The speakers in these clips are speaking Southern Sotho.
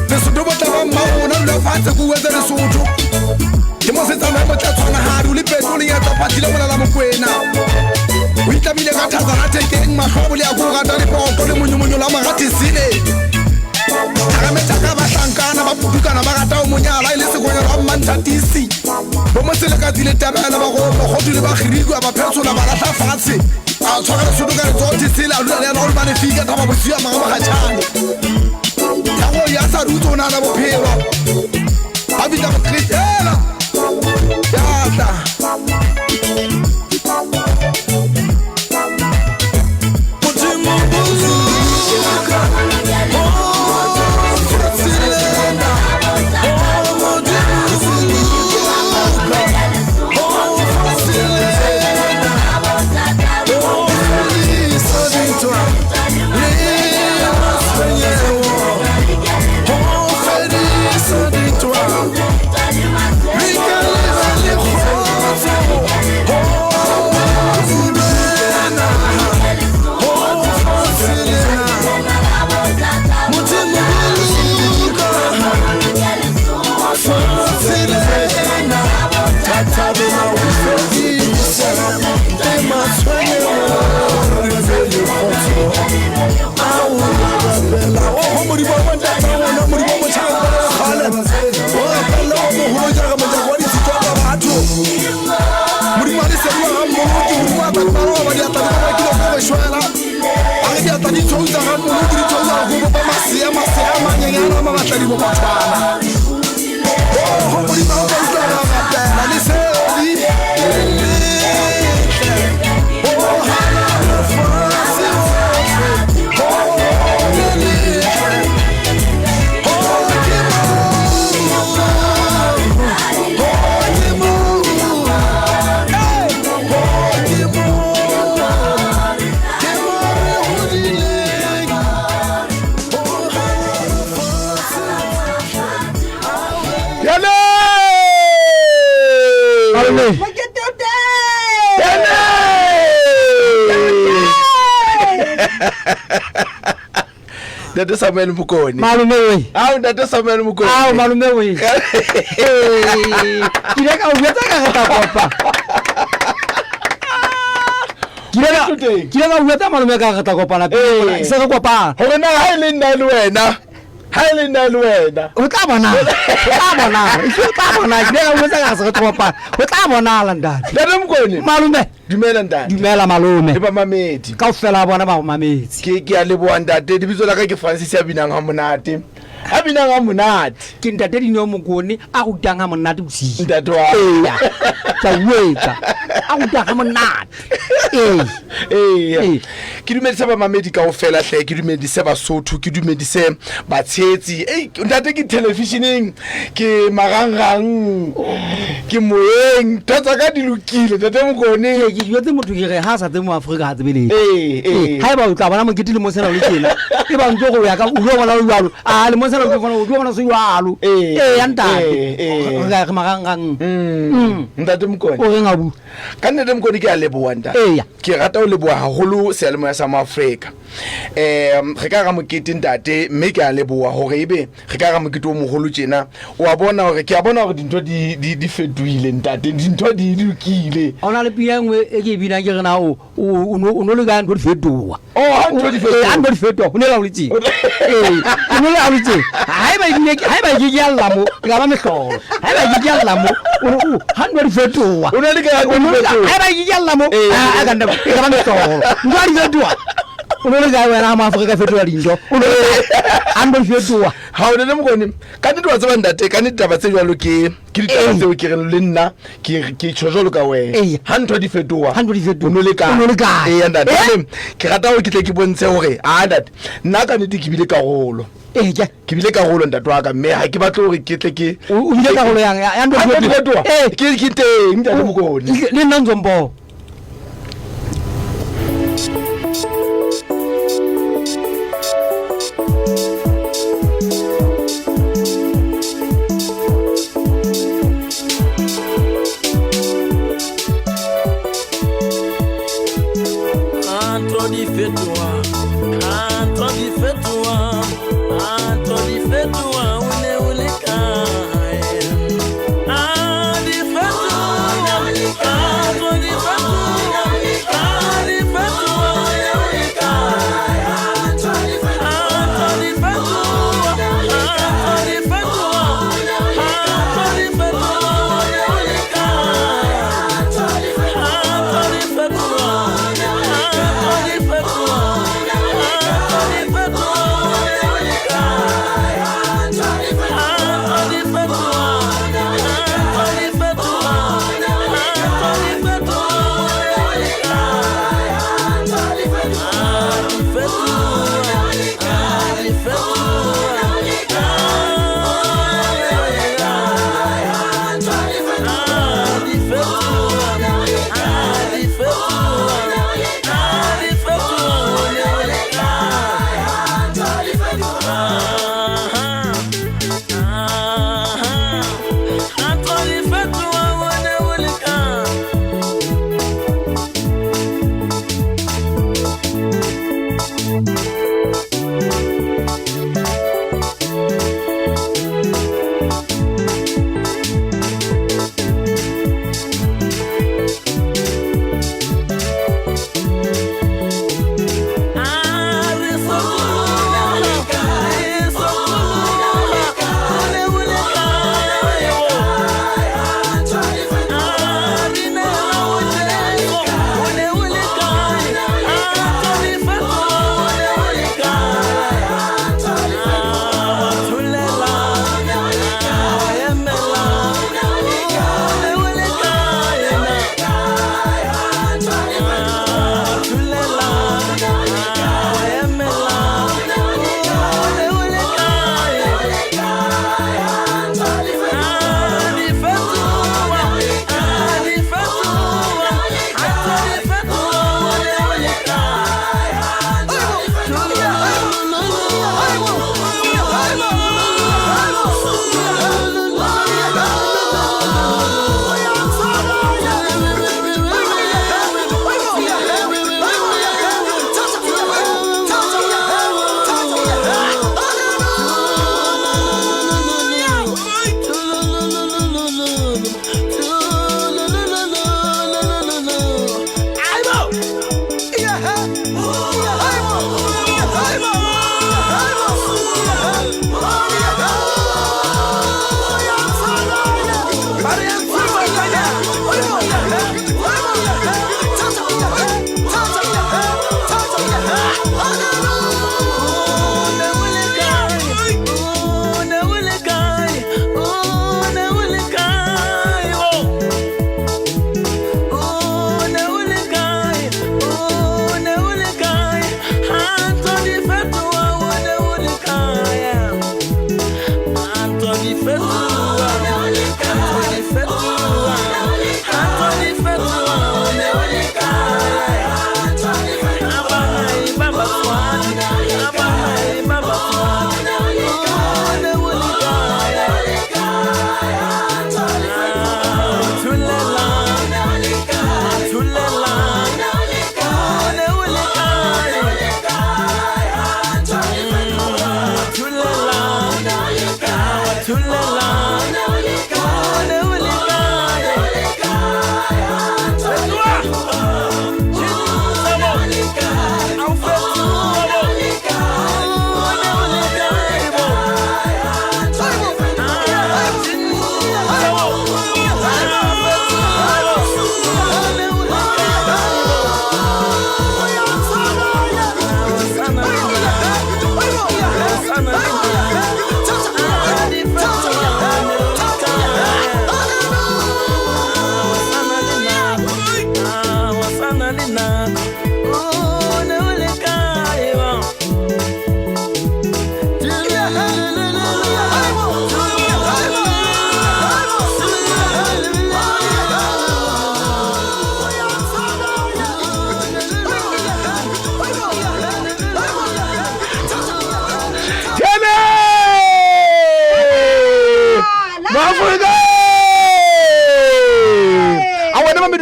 Lesotho bo tla ba mmarona dula fatshe ko wetse Lesotho ke mosetsana wa motla tshwana gare o le petlo le nyatsa phatlile molala mokwena o itlamile ka thazana thekeng mahlo a bole ya ko rata lepoko le monyomonyo la moratesile tharametšaka bahlankana ba pudukana ba rata o monyala e le sekonyelo wa mmanthatisi bo moselekatsi le tabela ba go mokgotu le ba girikwa ba phetshola ba lahla fatshe a tshwara lesotho ka letsogo thesele a dula le yena o le manefika thaba bosiwa magamogatšhane ya go ya sa rutse o nana bophelo a bitsa mokriste ela ya tla Modimo boloka Ntate Samuel Mokone. Malome we. Ao ntate Samuel Mokone. Ao malome we. Ke ile ka o jwetsa ka re tla kopa. Ke ile ka o jwetsa malome ka re tla kopana pele. Se re kopana. Hore na ha e le nna le wena. Ha e le nna le wena. O tla bona. O tla bona. O tla bona. Ke ile ka o jwetsa ka re se re kopana. O tla bonala ntate. Ntate Mokone. Malome. Dumela ntate. Dumela malome. Le bamamedi. Kaofela a bona ba go mametse. Ke ke a leboha ntate. Lebitso la ka ke Francis ya binang ha monate. A binang ha monate. Ke ntate Dineo Mokone a rutang ha monate bosiu. Ntate wa. Eya. Ke a o etsa. A rutang ha monate. Ee. Ee. Ke dumedise bamamedi kaofela hle, ke dumedise Basotho, ke dumedise batshehetsi. Ei, ntate ke televisioneng, ke marangrang, ke moyeng, ntho tsa ka di lokile ntate Mokone. Ke ke jwetse motho ke re ha a sa tsebe mo Afrika ha tsebe letho. Ee, ee. Haeba o tla bona mokete lemong sena o le tjena, e ba ntse go ya ka o tlo bona o jwalo. A lemong sena o tlo bona o tlo bona se jwalo. Ee, Ee ya ntate. ee, ee. Re ka re marangrang. Mm. Ntate Mokone. O reng abu? Ka nnete Mokone ke a leboha ntate. Eya. Ke rata ho leboha haholo seyalemoya sa Moafrika. Re ka hara mokete ntate, mme ke a leboha hore ebe re ka hara mokete o moholo tjena. O a bona hore ke a bona hore dintho di di di fetohile ntate, dintho di lokile. Ho na le pina e nngwe e ke e binang ke re na o o o no le kae ntho di fetoha. Oh, ha ntho di fetoha. Ee, ha ntho di fetoha, ho ne la o le tjena. Ee, o no le ha o le tjena. Haeba ebile haeba ke ke ya lla mo, e ka ba mehlolo. Haeba ke ke ya lla mo, o no o ha ntho di fetoha. O ne le kae ha ntho di fetoha? Haeba ke ke ya lla mo, a ka nna e ka ba mehlolo. Ntho ha di fetoha. O no le kae wena ha Moafrika fetola dintho? O no le kae? Ha ntho di fetoha. Ha o ne le Mokone, ka nnete wa tseba ntate, ka nnete taba tse jwalo ke ke ditaba tseo ke reng le nna ke ke tjho jwalo ka wena. Eya. Ha ntho di fetoha. Ha ntho di fetoha. O no le kae? O no le kae? Eya ntate. Eh? Jwale, ke rata hore ke tle ke bontshe hore a ntate, nna ka nnete ke bile karolo. Ee, ke. Ke bile karolo ntate wa ka, mme ha ke batle hore ke tle ke O bile karolo yang ya ntho Ha ntho di fetoha. Ee. Ke ke teng ntate Mokone. Le nna ntso mpona. Ntho di fetoha, ntho di fetoha, ntho di fetoha, o ne o le kae? Ah, di fetoha, ntho di fetoha.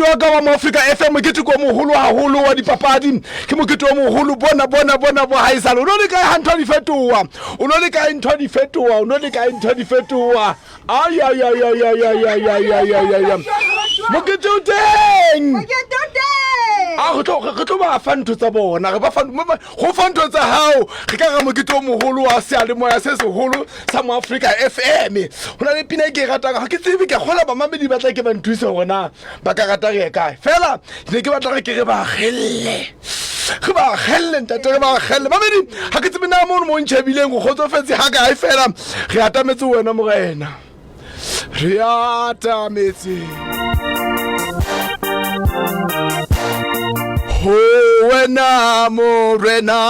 Mamedi wa ka wa Moafrika FM, mokete ko moholo haholo wa dipapadi, ke mokete o moholo. Bona bona bona bo haesale o no le kae ha ntho di fetoha? O no le kae ntho di fetoha? O no le kae ntho di fetoha? Ai ai ai ai ai ai ai ai ai ai ai ai. Mokete o teng. Mokete o teng. A re tlo re tlo ba fa ntho tsa bona, re ba fa go fa ntho tsa hao. Re ka ra mokete o moholo wa seyalemoya se seholo sa Moafrika FM. Ho na le pina e ke e ratang, ga ke tsebe, ke kgola bamamedi ba tla ke ba nthuse gore na ba ka rata re ye kae. Fela ne ke batla re ke re ba kgelle, re ba kgelle ntate, re ba kgelle mamedi. Ga ke tsebe na mono mo ntšhebileng go kgotsofetse ga kae, fela re atametse wena Morena, re atametse ho wena Morena,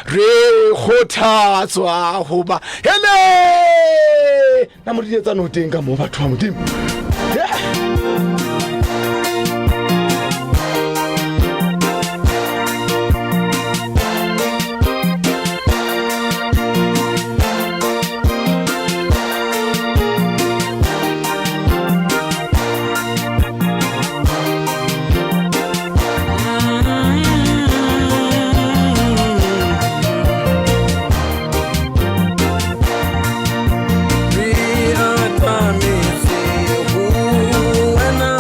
re kgothatswa hoba hele na mo dietsano teng ka mo batho ba Modimo. Yeah. Re atametse ho wena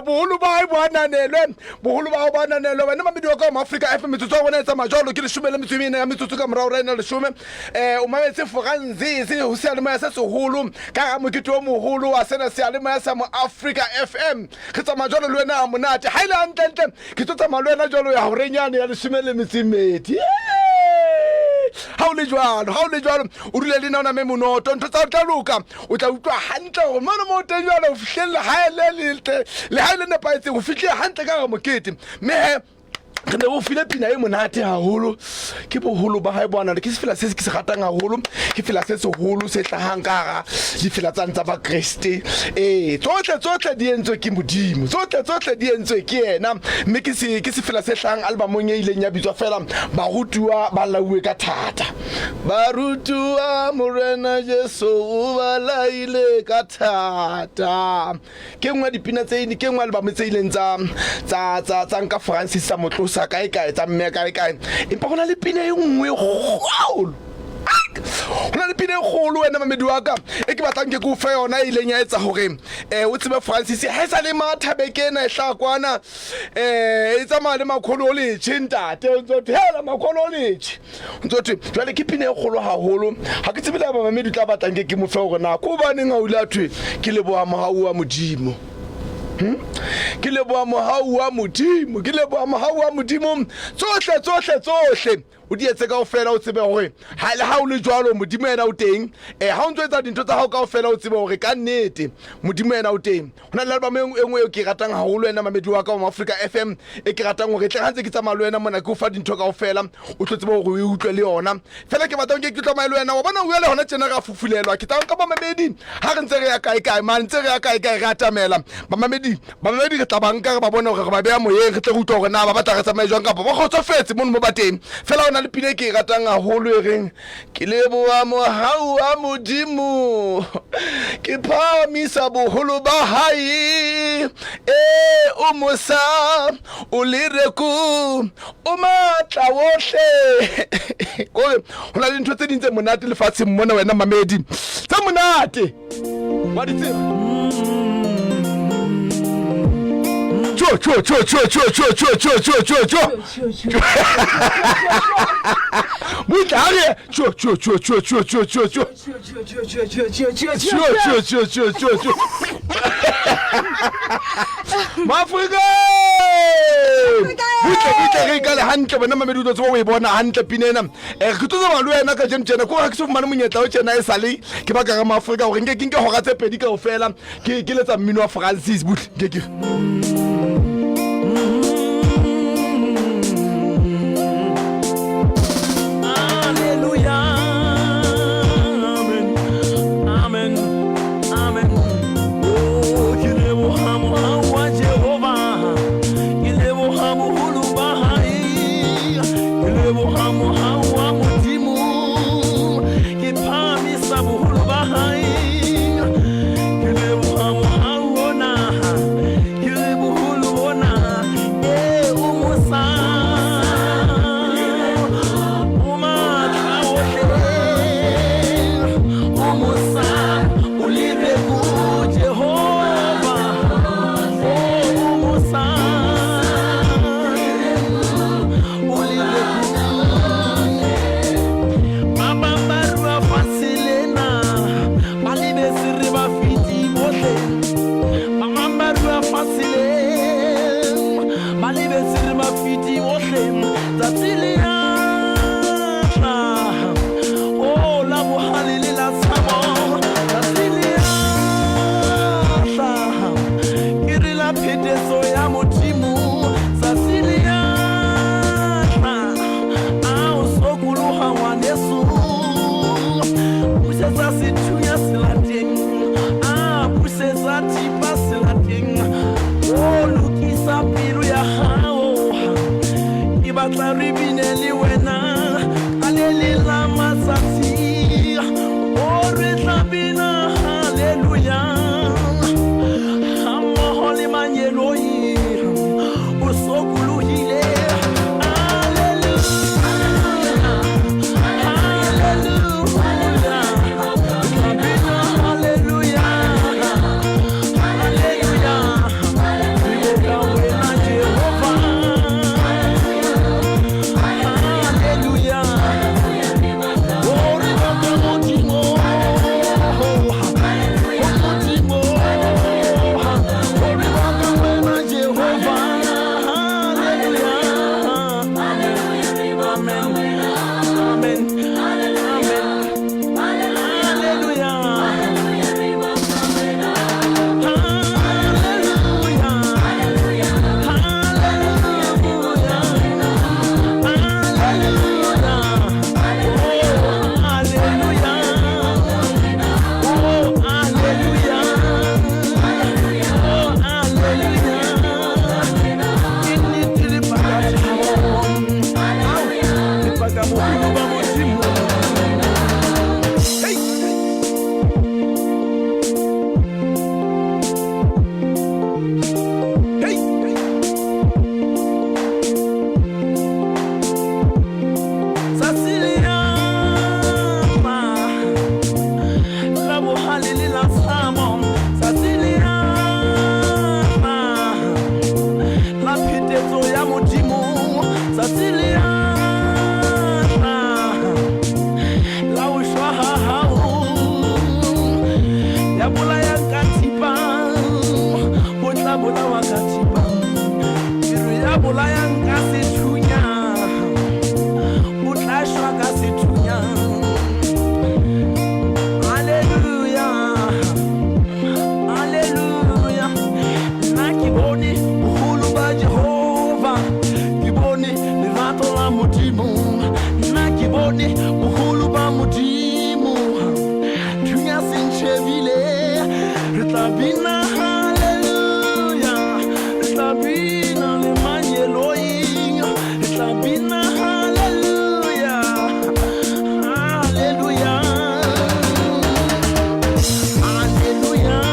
Boholo ba hae bo ananelwe, boholo ba hao bo ananelwe. Wena mamedi wa ka wa Maafrika FM, metsotso ya rona e tsamaya jwalo ke leshome le metso e mene ya metsotso ka morao ra ena leshome. O mametse Francis ho seyalemoya se seholo ka hara mokete o moholo wa sena seyalemoya sa Moafrika FM. Re tsamaya jwalo le wena ha monate. Ha e le hantlentle ke tlo tsamaya le wena jwalo ya horeng yane ya leshome le metso e mmedi. Ha o le jwalo, ha o le jwalo, o dule le nna o name monoto, ntho tsa o tla loka. O tla utlwa hantle hore mono mo o teng jwale o fihleng lehae le letle, lehae le nepahetseng, o fihlile hantle ka hara mokete. Mme he re ne re o file pina e monate haholo, ke boholo ba hae bo anana. Ke sefela se ke se ratang haholo, ke fela se seholo se hlahang ka hara difela tsane tsa Bakreste. Ee, tsohle tsohle di entswe ke Modimo, tsohle tsohle di entswe ke yena. Mme ke se ke sefela se hlahang albumong e ileng ya bitswa fela Barutuwa ba lauwe ka thata. Barutuwa Morena Jesu o ba laile ka thata. Ke nngwe ya dipina tse ke nngwe album tse ileng tsa tsa tsa tsa nka Francis tsa mo tlosa kae kae tsa mme kae kae. Empa go na le pina e nngwe e kgolo. Go na le pina e kgolo wena mamedi wa ka e ke batlang ke ke o fe yona e ileng ya etsa hore o tsebe Francis ha e sa le matha beke ena e hlaha kwana e tsamaya le makholo o letjhe ntate o ntso thwe hela makholo o letjhe. O ntso thwe jwale ke pina e kgolo haholo. Ha ke tsebe le mamedi tla batlang ke ke mo fe hore na ko hobaneng ha o ile a thwe ke leboha mohau wa Modimo. Ke leboha mohau wa Modimo, ke leboha mohau wa Modimo. Tsohle tsohle tsohle o di etse kaofela, o tsebe hore ha le ha o le jwalo Modimo yena o teng. Ha o ntso etsa dintho tsa hao kaofela, o tsebe hore ka nnete Modimo yena o teng. Ho na le album e nngwe eo ke e ratang haholo wena mamedi wa ka wa Africa FM, e ke ratang hore tle ha ntse ke tsamaya le wena mona ke o fa dintho kaofela, o tlo tsebe hore o e utlwe le yona. Fela ke batla nke ke tsamaye le wena, wa bona o le hona tjena re a fufulelwa. Ke tla nka bamamedi ha re ntse re ya kae kae, mane ntse re ya kae kae re atamela bamamedi, bamamedi re tla ba nka re ba bone hore re ba beha moyeng, re tle re utlwe hore na ba batla re tsamaye jwang kapa ba kgotsofetse mono mo ba teng. Fela ho na le pina e ke e ratang haholo e reng Ke leboha mohau wa Modimo, ke phahamisa boholo ba hae. E, o mosa, o lereko, o matla wohle. Kore ho na le dintho tse ding tse monate lefatsheng mona wena mamedi, tse monate wa di tseba. Tjo tjo tjo tjo tjo tjo tjo tjo tjo tjo tjo. Butle ha re tjo tjo tjo tjo tjo tjo tjo tjo. Tjo tjo tjo tjo tjo tjo. Maafrika! Butle butle re ikale hantle bona mamedi o tlo tseba o e bona hantle pina ena. Re tlo tsamaya le wena kajeno tjena ko ha ke so fumane monyetla o tjena e sale ke baka ga Maafrika hore nke ke nke hora tse pedi kaofela ke ke letsa mmino wa Francis butle nke ke. bolayang ka sethunya o tla shwa ka sethunya. Hallelujah, hallelujah. Nna ke bone boholo ba Jehova, ke bone lerato la Modimo. Nna ke bone boholo ba Modimo, thunya se ntjhebile. Re tla bina hallelujah, re tla bina le mangeloi, re tla bina hallelujah, hallelujah, hallelujah,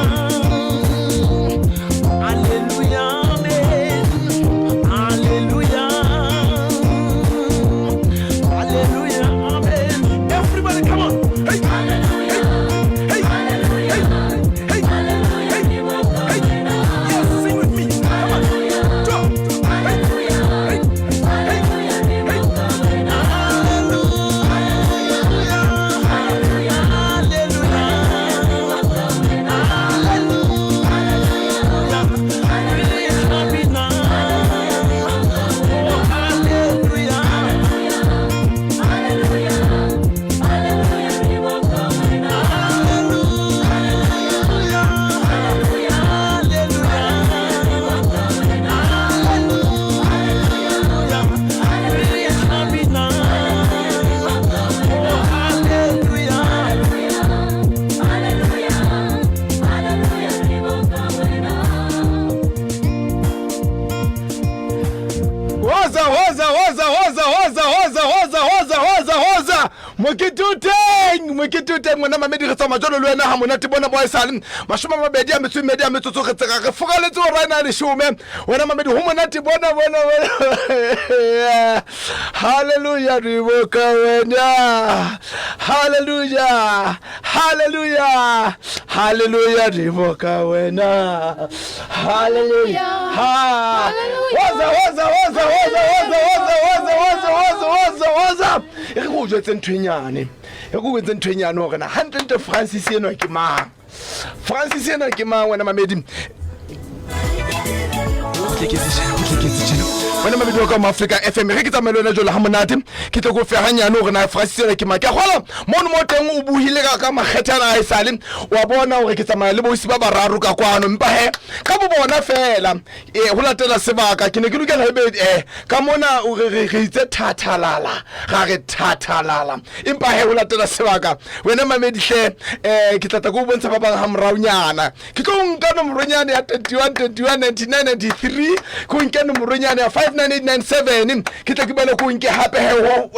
hallelujah, amen, hallelujah, hallelujah, amen. Everybody come on. Hey, hey, hey, hey, hey, hey, hey. Yes, sing with me. Come on. Jump. Hey, hey, hey, hey. Hallelujah, hallelujah, hallelujah. Really happy now. Oh, hallelujah. Woza, woza, woza, woza, woza, woza, woza, woza, woza, woza. Mokete o teng, mokete o teng, ngwana mamedi, re tsamaya jwalo le wena ha monate bona bo haesale. 28 a metsotso re tseka re furaletse hora ena ya leshome. Wena mamedi, ho monate bona, bona, bona. Hallelujah, re boka wena. Hallelujah, hallelujah, hallelujah, re boka wena. Hallelujah. Ha. Woza, woza, woza, woza, woza, woza, woza, woza, woza, woza, woza. E re ko o jwetse ntho e nyane. E re ko o jwetse ntho e nyane hore na hantlentle Francis enwa ke mang? Francis enwa ke mang, wena mamedi? Wena mamedi wa ka mo Africa FM, re ke tsamaye le wena jwalo ha monate. Ke tlo ko fe hanyane hore na Francis enwa ke mang. Ke a kgolwa mono mo teng o buhile ka makgethana a haesale. Wa bona hore ke tsamaya le bosi ba bararo ka kwano, empa he ka bo bona fela ho latela sebaka ke ne ke lokela ebe ka mona o re itse thathalala, ra re thathalala, empa he ho latela sebaka wena mamedi hle, ke tla tla ke o bontsha ba bang ha moraonyana. Ke tlo nka nomoronyane ya 21 21 99 93, ke o nke nomoronyane ya 59897, ke tle ke boele ke o nke hape he ho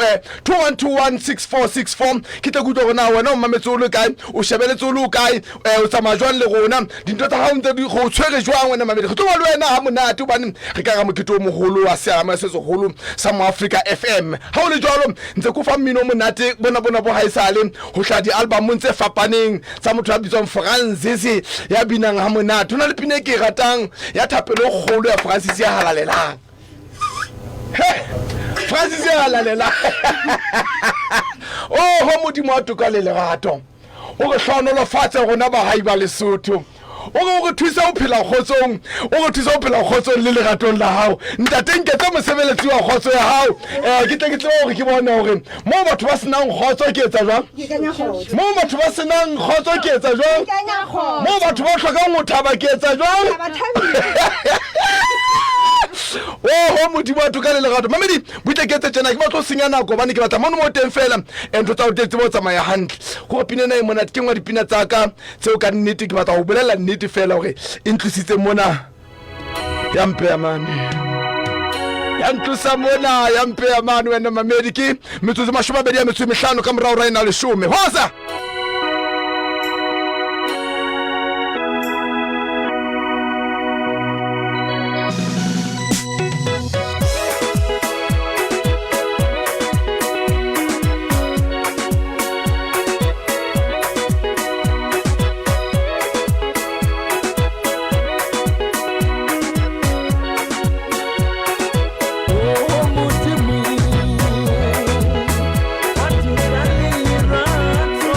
21216464. Ke tle ke utlwe hore na wena o mametse o le kae, o shebeletse o le kae, o tsamaya jwang le rona, dintho tsa hao ntse di go tshwere jwang wena mamedi. Re tlo ba le wena ha monate hobane re ka ra mokete o moholo wa seama se seholo sa mo Africa FM. Ha o le jwalo ntse ke o fa mmino o monate bona bona bo haesale ho hlaha di-albumong tse fapaneng tsa motho ya bitswang Francis ya binang ha monate. Ho na le pina e ke e ratang ya thapelo e kgolo ya Francis ya halalelang. He, Francis ya halalelang. Oho Modimo wa toka le lerato, o re hlohonolofatse rona bahai ba Lesotho. O re o re thuse ho phela kgotsong, o re thuse ho phela kgotsong le leratong la hao. Ntate, nketse mosebeletsi wa kgotso ya hao. Ke tle ke tsebe hore ke bone hore moo batho ba senang kgotso ke etsa jwang, moo batho ba senang kgotso ke etsa jwang, moo batho ba hlokang ho thaba ke etsa jwang. Oho Modimo wa toka le lerato. Mamedi, butle ke etse tjena, ke batla ho senya nako hobane ke batla mono mo teng fela ntho tsa ho teng tsebe ho tsamaya hantle. Kore pina ena e monate, ke nngwe ya dipina tsa ka tseo ka nnete ke batla ho bolela nnete fela hore e ntlositse mona, ya mpeya mane, ya ntlosa mona, ya mpeya mane. Wena mamedi, ke metsotso 25 ka morao ra ena leshome. Hosa! Oh Modimo, wa toka le lerato.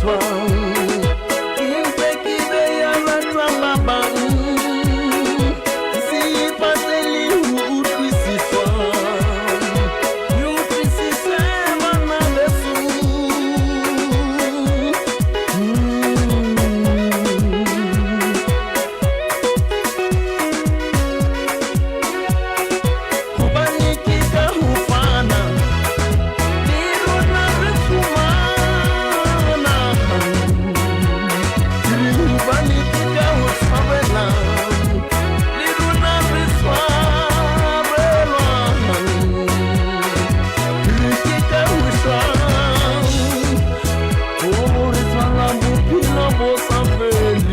ratwa ke mpe ke be ya ratwa ba bang se ipatle le ho utlwisiswa le utlwisise bana beso. Hobane ke ka ho fana le rona re fumana, hobane ke ka ho tshwarela le rona re tshwarelwa, ke ka ho shwa ho re tshwara bophelo bo sa feleng.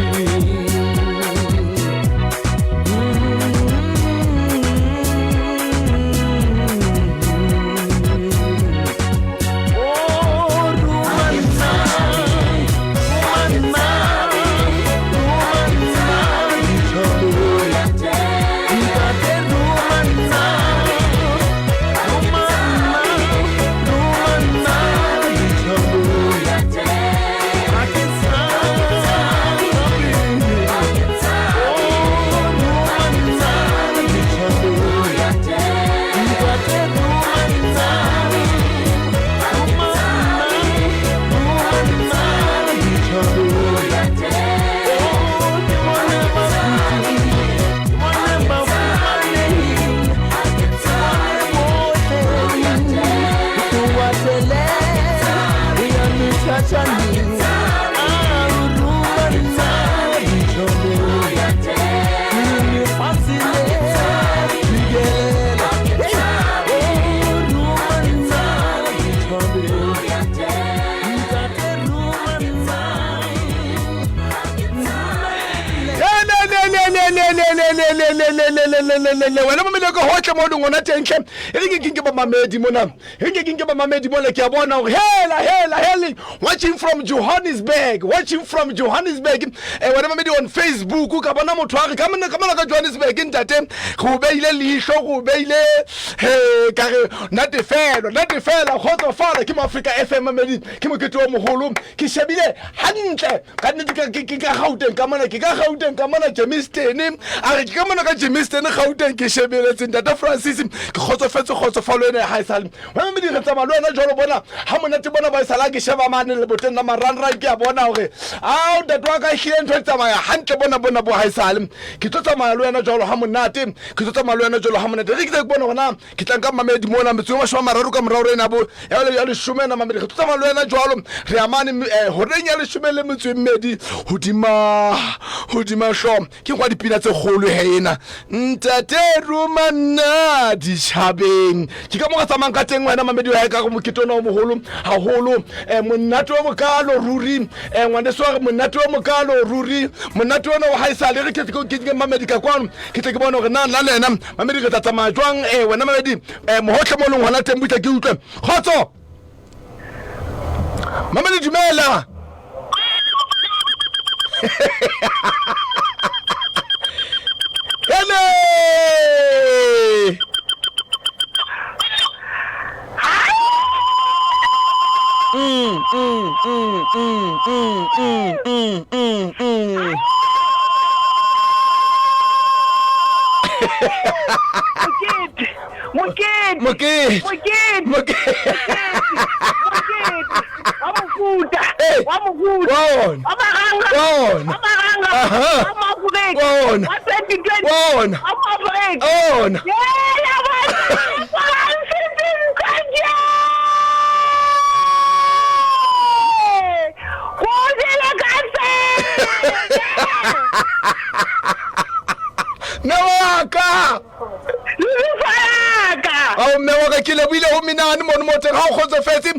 Wena mamedi ka hohle mo leng ona teng tlhe, e re ke ke bamamedi mona, e re ke ke bamamedi mona. Ke a bona hore hela hela hele, watching from Johannesburg, watching from Johannesburg. Wena mamedi on Facebook, ka bona motho a re ka mona ka mona ka Johannesburg, ntate go beile leihlo, go beile he ka re natefelo natefela kgotsofala. Ke mo Africa FM mamedi, ke mokete o mogolo, ke shebile hantle ka nnete ke ka Gauteng ka mona, ke ka Gauteng ka mona Germiston, a re ke ka mona ka Germiston Gauteng, ke shebeletse ntate Francis, ke kgotsofetse kgotsofalo ena ya hae sale. Wena mamedi, re tsamaya le wena jwalo, bona ha monate bona ba e sala ke sheba mane leboteng la marangrang, ke a bona hore ao ntate wa ka ehlile ntho e tsamaya hantle, bona bona bo hae sale. Ke tlo tsamaya le wena jwalo ha monate, ke tlo tsamaya le wena jwalo ha monate. Re ke tle ke bone hore na ke tla nka mamedi mona metsotso e 30 ka morao re ena bo ya leshome ena mamedi. Re tlo tsamaya le wena jwalo, re amane horeng ya 12 hodima hodima hlo ke kwa dipina tse kgolo he ena ntate roma nna ditjhabeng. Ke ka mo re tsamayang ka teng wena mamedi wa hae ka go mokete ona o moholo haholo, monate o mokalo ruri, ngwaneso wa re monate o mokalo ruri, monate ona o haesale. Re ke ke mamedi ka kwano, ke tle ke bone hore na nna le wena mamedi re tla tsamaya jwang. Wena mamedi, mohohle mo leng hona teng, butle ke utlwe kgotso mamedi, dumela. Hele! Mm, mm, mm, mm, mm, mm, mm, mm, mm. Mokete, mokete, Mokete. mokete, Mokete. mokete wa mofuta, Hey. wa mofuta, Wa ona. wa maranga, Wa ona. wa maranga, Aha. wa Maafrika, Wa ona. wa 2020, Wa ona. wa Maafrika. Ona. Yeah, bana, Francis Nkaje! Go jele ka tsebe! Mme wa ka. Lebitso la ka. Ao mme wa ka, ke lebohile ho menahane mono mo teng ha o kgotsofetse,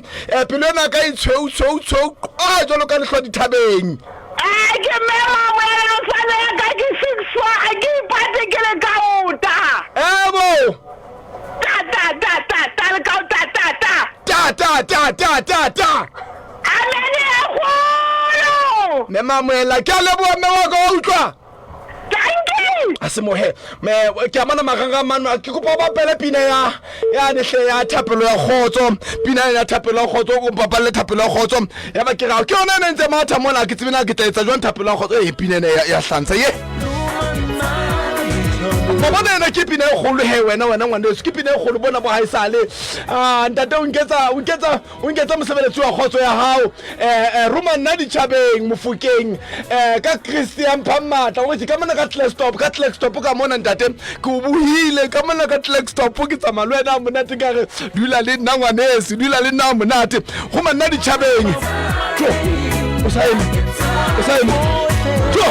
pelo ena ka e tshweu tshweu tshweu a jwalo ka lehlwa dithabeng. A ke mme Mamoela tshwane ya ka ke 6'4, a ke ipate ke le kaota. Ebo. Ta ta ta ta ta le kaota ta ta. Ta ta ta ta ta ta. Amen e kgolo. Mme Mamoela, ke a leboha mme wa ka, wa utlwa. Dankie. A se mohe me ke amana marangrang mano, ke kopa o bapele pina ya ya nehle ya thapelo ya kgotso, pina ya thapelo ya kgotso, o mpapalle thapelo ya kgotso. Ya ba ke ra ke yona e ne ntse matha mona, ke tsebe na ke tla etsa jwang thapelo ya kgotso. E pina ena ya hlantsha ye wa bona, ena ke pina e kgolo he wena, wena ngwaneso, ke pina e kgolo bona bo haesale. Ah, ntate, o nketsa o nketsa o nketsa mosebeletsi wa kgotso ya hao. Roma nna ditjhabeng mofokeng ka Kriste ya mphang matla. O ke ka mona ka Klerksdorp, ka Klerksdorp ka mona ntate, ke o bohile ka mona ka Klerksdorp, ke tsamaya le wena monate, ka re dula le nna ngwaneso, dula le nna monate. Roma nna ditjhabeng. Jo, o sa eme, o sa eme, jo.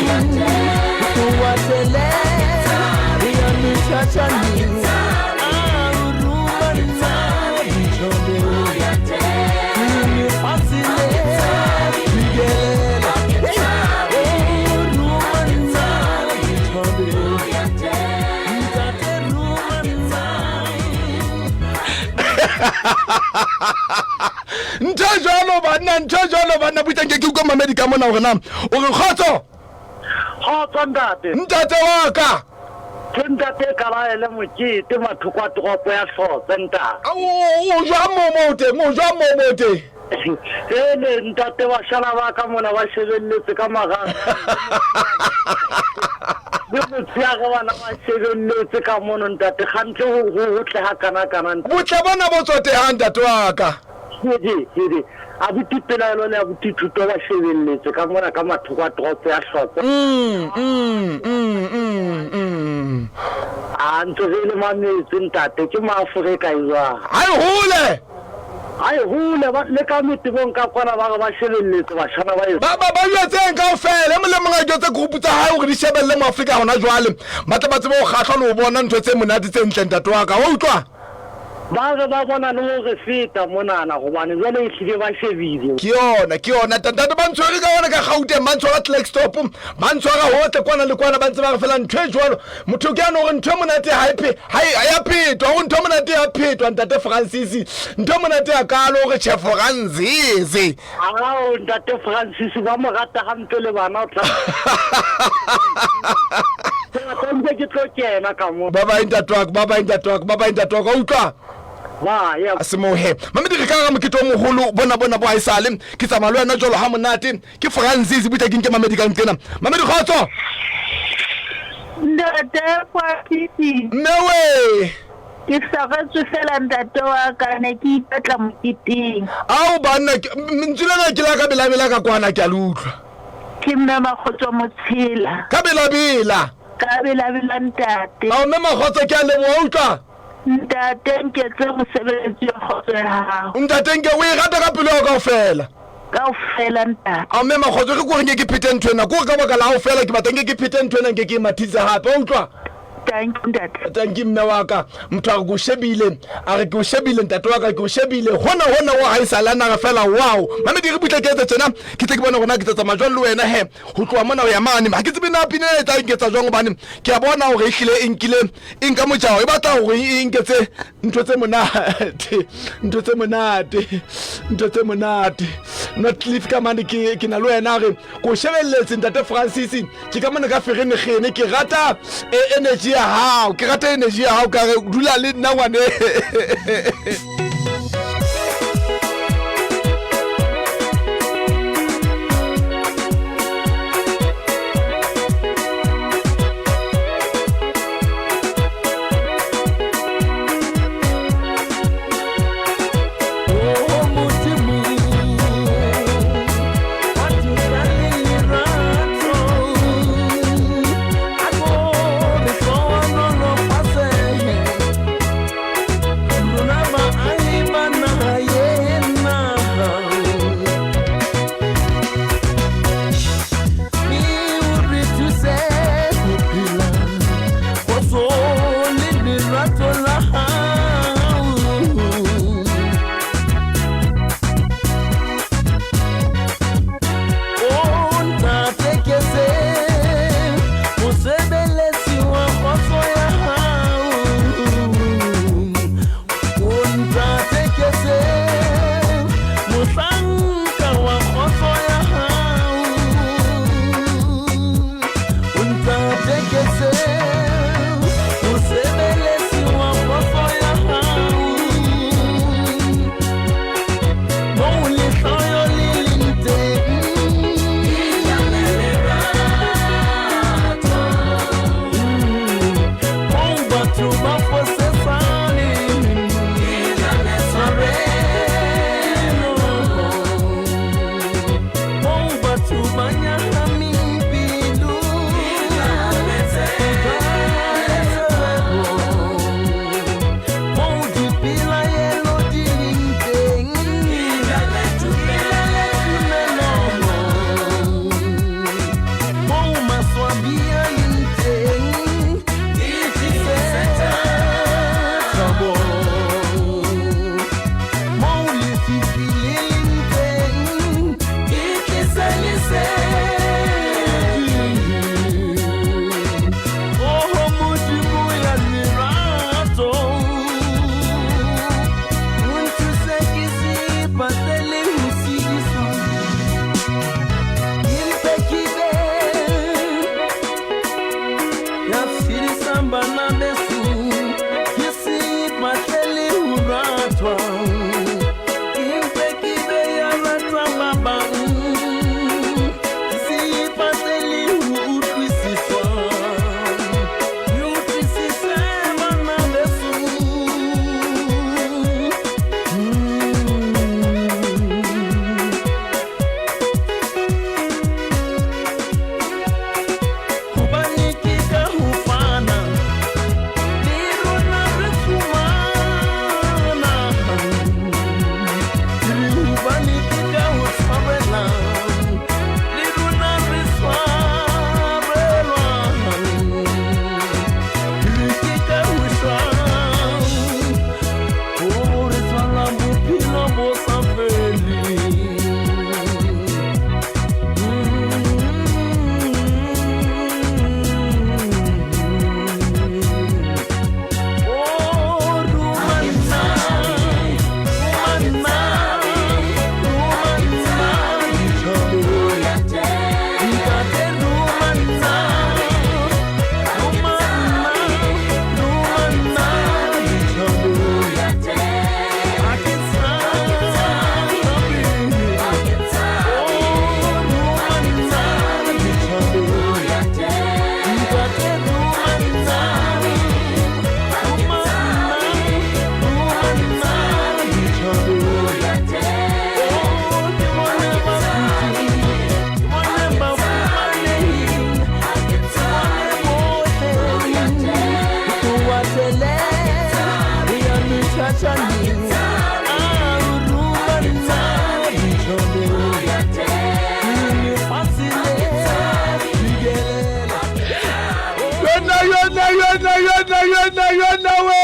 Ntho e jwalo banna, ntho e jwalo banna. Butsang ke utlwa mamedi ka mona hore na o re kgotso. Kgotso ntate. Ntate wa ka. Ke ntate Kalaele Mokete, mathoko a toropo ya Hlotse ntate. O jwang moo moo teng, o jwang moo moo teng? Ele ntate, bashala ba ka mona ba shebelletse ka marang. Le motshehare bana ba shebelletse ka mono ntate, gantle ho hotle ha kana kana. Botle bona bo tsotehang ntate wa ka. Hede hede, abuti Pelaelo le abuti Thuto ba shebelletse ka mona ka mathoko a toropo ya Hlotse. A ntse re le mametse ntate, ke Maafrika e jwang. Ha e hole. Ha e hole, ba le ka metebong ka kwana ba re ba shebelletse bashana ba. Ba ba ba jwetseng kaofela, e mong le mong a jwetse group tsa hae hore di shebelle Moafrika hona jwale, ba tle ba tsebe ho kgahlwa le ho bona ntho tse monate tse ntle ntate wa ka, wa utlwa? Ba re ba bona le ho re feta monana hobane jwale ehlile ba shebile. Ke yona, ke yona ntate, ba ntshwere ka yona ka Gauteng, ba ntshwara Klerksdorp, ba ntshwara hohle kwana le kwana, ba ntse ba re fela ntho e jwalo. Motho ke yane hore ntho e monate ha e ha e ya phetwa, hore ntho e monate ya phetwa ntate Francis, ntho e monate ya kalo hore tjhe Francis. Ao ntate Francis ba mo rata hampe le bana o tla. Ke ke tlo kena ka mo. Ba bye ntate wa ka, ba bye ntate wa ka, ba bye ntate wa ka, utlwa. Ba ya. A se mohe. Mamedi re ka hara mokete o moholo bona bona bo haesale. Ke tsamaya le wena jwalo ha monate. Ke Francis butla ke nke Mamedi ka nqena. Mamedi kgotso. Ntate Francis. Mme we. Ke saretswe fela ntate wa ka, ne ke ipatla moketeng. Ao banna, lentswe lena ke la ka belabela ka kwana, ke a le utlwa. Ke mme Makgotso Motshela. Ka belabela. Ka belabela ntate. Ao mme Makgotso, ke a leboha, utlwa. Ntate nketse mosebetsi wa kgotso ya hao. Ntate nke o e rata ka pelo ya hao kaofela. Kaofela ntate. Ao mme Makgotso, ke kore nke ke phete ntho ena, kore ka baka la hao fela ke batla nke ke phete ntho ena, nke ke e mathise hape, wa utlwa. Thank you ntate. Thank you mme wa ka. Motho a re ke o shebile, a re ke o shebile ntate wa ka, ke o shebile. Hona hona wa haesale a na re fela wow. Mamedi re butle ke etse tjena, ke tle ke bone hore na ke tla tsamaya jwang le wena he. Ho tloha mona ho ya mane. Ha ke tsebe na pina e tla nketsa jwang hobane ke a bona hore ehlile e nkile e nka mojao, e batla hore e nketse ntho tse monate, ntho tse monate, ntho tse monate. Not cliff ka mane ke ke na le wena re ko shebelletse ntate Francis. Ke ka mona ka ferenegene, ke rata energy ya hao, ke rata energy ya hao, ka re dula le nna ngwane. yona yona we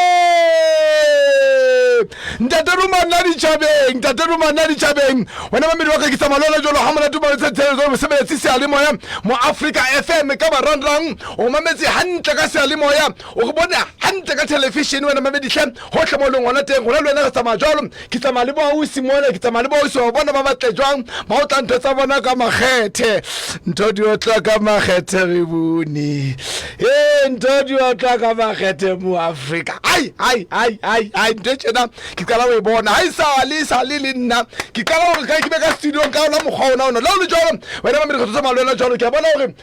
ntate romanna ditšhabeng ntate romanna ditšhabeng wena mamedi wa ka ke tsamaya le wena jalo ga monate matsetselo mosebeletsi seyalemoya mo Africa FM ka marangrang o mametse hantle ka seyalemoya o re bone hantle ka television wena mameditlhe gotlhe mo e leng gona teng gona le wena re tsamaya jalo ke tsamaya le boausi mona ke tsamaya le boausi wa bona ba batle jwang ba otla ntho tsa bona ka makgethe ntho di otla ka makgethe re bone ee ntho di otla ka makgethe mo Afrika ai ai ai ai ai ntho e tjena ke qala go e bona ga e sale e sale le nna ke qala gore ka ke be ka studiong ka ona mokgwa ona ona le o le jalo wena mamedi kgotso tsamaya le wena jalo ke a bona gore um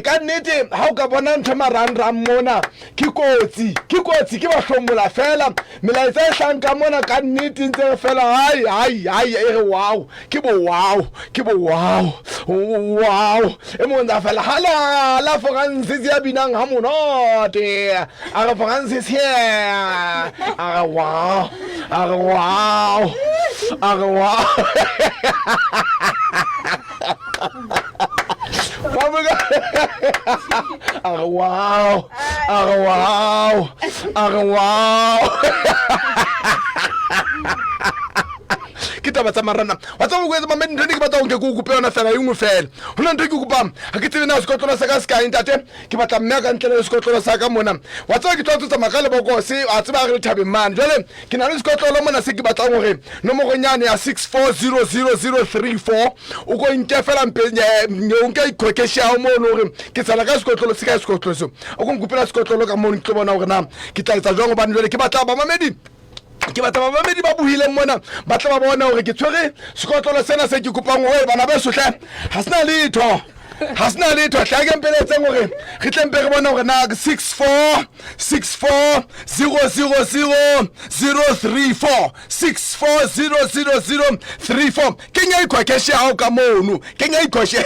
ka nnete ga o ka bona ntho e marangrang mona ke kotsi ke kotsi ke bahlomola fela melaetsa e hlang ka mona ka nnete ntse re fela ai ai ai e re wow ke bo wow ke bo wow wow e mongwe ntse a fela halala Francis ya binang ha monate a re Francis here a re wow a re wow a re wow a re wow a re wow a re wow ke taba tsa marana wa tseba go etsa mamedi ntho ne ke batla go nke ke o kope yona fela e nngwe fela go na ntho e ke kopang ga ke tsebe na sekotlolo sa ka se kae ntate ke batla mme a ka ntle le sekotlolo sa ka mona wa tseba ke tlo tsamaya ka lebokose a tseba re le thabeng mane jale ke na le sekotlolo mona se ke batlang gore nomoronyane ya 6400034 o ko nke fela mpe o nke ikhokeši yago mono gore ke tsela ka sekotlolo se kae sekotlolo seo o ko nkopela sekotlolo ka mono ke tlo bona gore na ke tla etsa jwang gobane jale ke batla bamamedi ke batla bamamedi ba buhileng mona ba tla ba bona gore ke tshwere sekotlolo sena se ke kopang gore bana besotlhe ga se na letho ga se na letho tlha ke mpeletseng gore re tle mpe re bone gore na 6 4 6 4 0 0 0 0 3 4 6 4 0 0 0 3 4 kenya ikhwekeshe yago ka mono kenya ikhweshe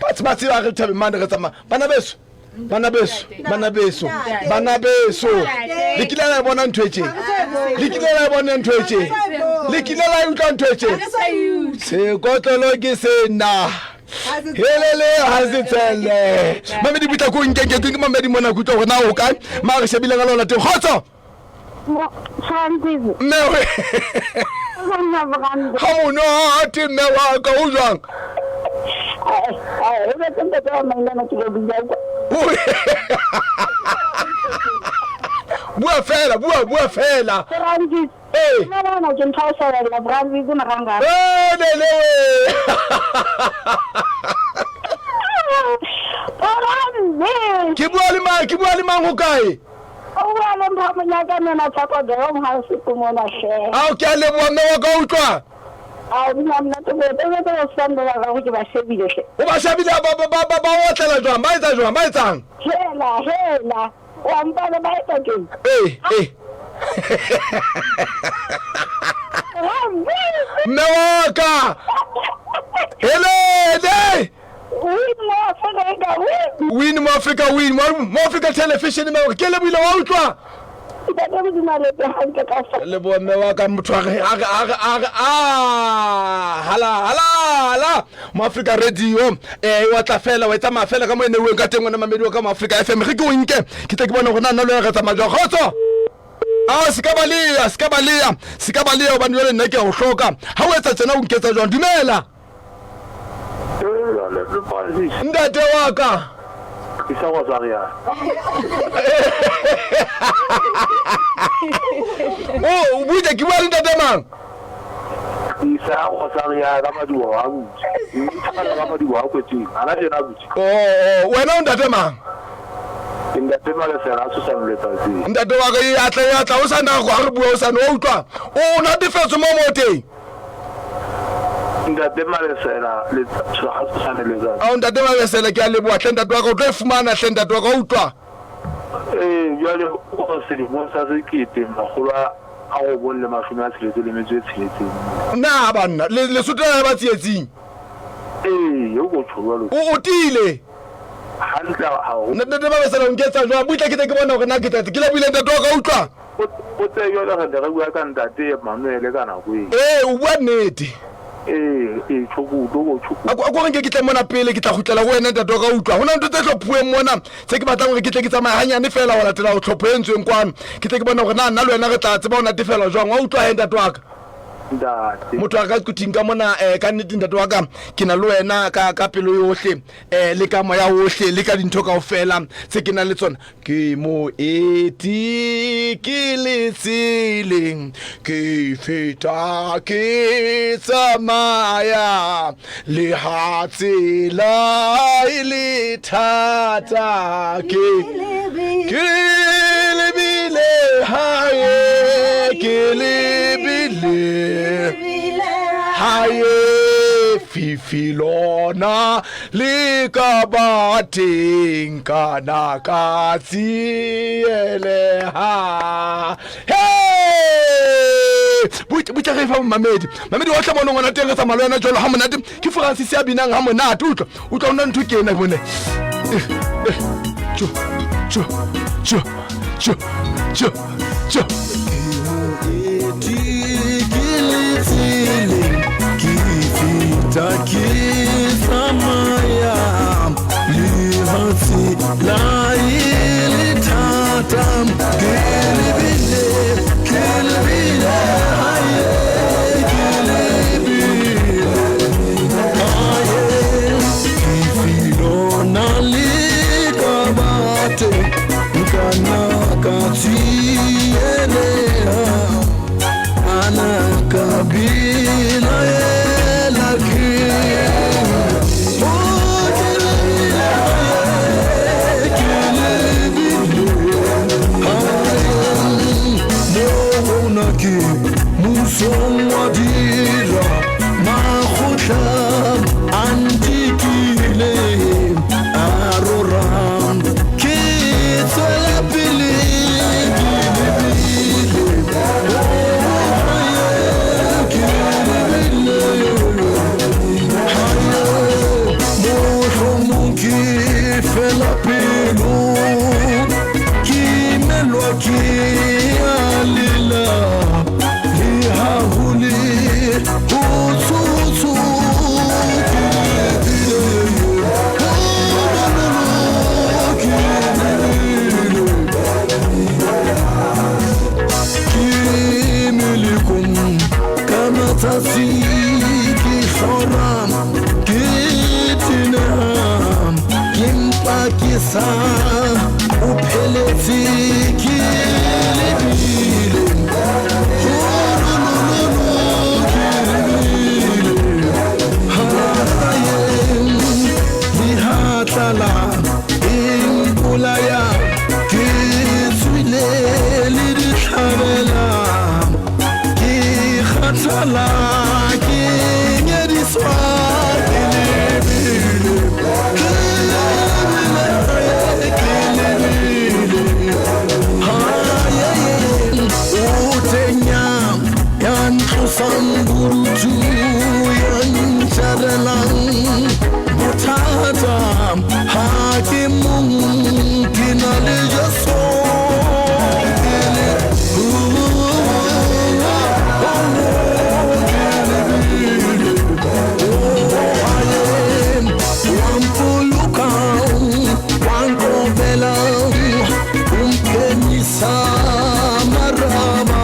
batho ba tseba re thabe mane re tsamaya bana beso bana beso bana beso bana beso le kile la e bona ntho e tše le kile la e bona ntho e tše le kile la e utlwa ntho e tše sekotlolo ke sena helele ga se tsele mamedi butla ko nkenke ke mamedi mona kutlwa gore na o kae ma re shebile ka lona teng kgotso Francis. Mme we. Ga monate mme wa ka o jwang? Bua fela, bua, bua fela. Francis. Ee. Nna bona ke ntho ya shebella Francis Maranga. Ee, le le we. Francis. Ke bua le mang, ke bua le mang ho kae? O bua le mpho monyaka mena tshapo gong ha se ko mona hle. Ao ke a leboha mme wa ka utlwa. Ao nna mna te bo te te bo sando ba gago ke ba shebile hle. O ba shebile ba ba ba ba otlela jwang ba etsa jwang ba etsang? Hela hela wa mpa le ba etsa keng? Eh eh. Mme wa ka. Helele. Win mo Afrika win. Win mo Afrika win mo Afrika television me ke lebohile wa utlwa. Ntate Modimo a lete hantle ka fa. Leboha mme wa ka motho a re a re a re a re a hala hala hala mo Afrika radio eh wa tla fela wa tsamaya fela ka mo ene o ka teng wena mamedi wa ka mo Afrika FM ge ke o nke ke tle ke bone gore na nna le wena re tsamaya jwang kgotso a se ka balea se ka balea se ka balea hobane jwale nna ke a o hloka ha o etsa tsena o nketsa jwang dumela Ntate wa ka. O butle ke bua le ntate mang? Oh, wena o ntate mang? Ntate wa ka e atla e atla o sa nako ha re bua o sa no utlwa. O natefetswe mo mo teng. Ntate Malesela le tshwane letsatsi. Ao ntate Malesela ke a leboha hle ntate wa ka o tlo e fumana hle ntate wa ka utlwa. Ee jwale o selemong sa 1966. Na banna Lesotho la ba tsietsing. Ee o ko tjho jwalo. O tiile. Hantle haholo. Ntate Malesela o nketsa jwang butle ke tle ke bona hore na ke tla ke lebohile ntate wa ka utlwa. O tsebe jwale re ne re bua ka ntate Emmanuel ka nako eo. Ee o bua nnete. Ee, ee, Tshukudu, ko Tshukudu. A ko re nke ke tle mona pele, ke tla kgutlela ho wena ntate wa ka utlwa. Ho na le ntho tse hlophuweng mona tse ke batlang hore ke tle ke tsamaye hanyane fela ho latela ho tlhopho e entsweng kwano. Ke tle ke bone hore na nna le wena re tla tseba ho natefelwa jwang. Wa utlwa he ntate wa ka? Ntate. Motho a ka quthing ka mona ka nnete ntate wa ka ke na le wena ka pelo yohle le ka moya ohle le ka dintho kaofela tse ke nang le tsona. Ke moeti ke le tseleng, ke feta ke tsamaya, le ha tsela e le thata, ke lebile hae, ke lebile hae, fifi lona le ka ba teng ka na ka tsieleha. Hey! Butla ge fa mamedi. Mamedi wa tlha ngwana teng re tsamaya le wena jwalo ha monate. Ke Francis ya binang ha monate. Utlwa, utlwa ona ntho ke ena bone. Tjo, tjo, tjo, tjo, tjo, tjo. Ke le tseleng, ke feta ke tsamaya, le ha tsela e le thata, ke lebile, ke lebile hae, ke lebile hae. Fifi lona le ka ba teng, nka nna ka tsieleha, ana ka belaela keng. Oh, ke lebile hae, ke lebile hae. Mona ke musong wa dira, makgotla a ntikile, a rorang, ke tswela pele ke lebile. Oh, hae, ke lebile hae. Mohlomong ke fela pelo, ke imelwa ke a lela, le ha ho le ho tsotso, ke lebile. Oh, no, no, no, ke lebile. Ke melekong ka matsatsi, ke hlora, ke teneha, ke mpa ke sa o pheletse, ke lebile. Oh, no, no, no, no, ke lebile hae. Le ha tlala e mpolaya, ke tswile le ditlhabela, ke kgathala, ke nyediswa, ke lebile, ke lebile hae, ke lebile hae. O tenya ya ntlosang bodutu, ya ntjarelang bothata, ha ke mong, ke na le Jesu, ke le ke lebile. Oh, hae, wa mpoloka, wa nkobela, o mphemisa maraba,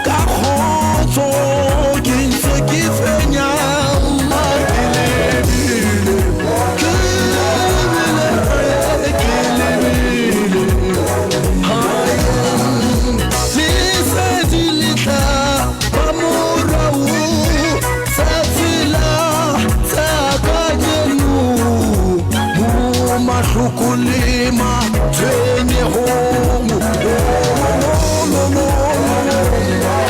ka kgotso ke ntse ke fenya, ke lebile, ke lebile hae, ke lebile hae. Lesedi le tla ba morao, tsatsi la tsa kajeno, mo mahloko le matshwenyehong. Oh, no, no, no,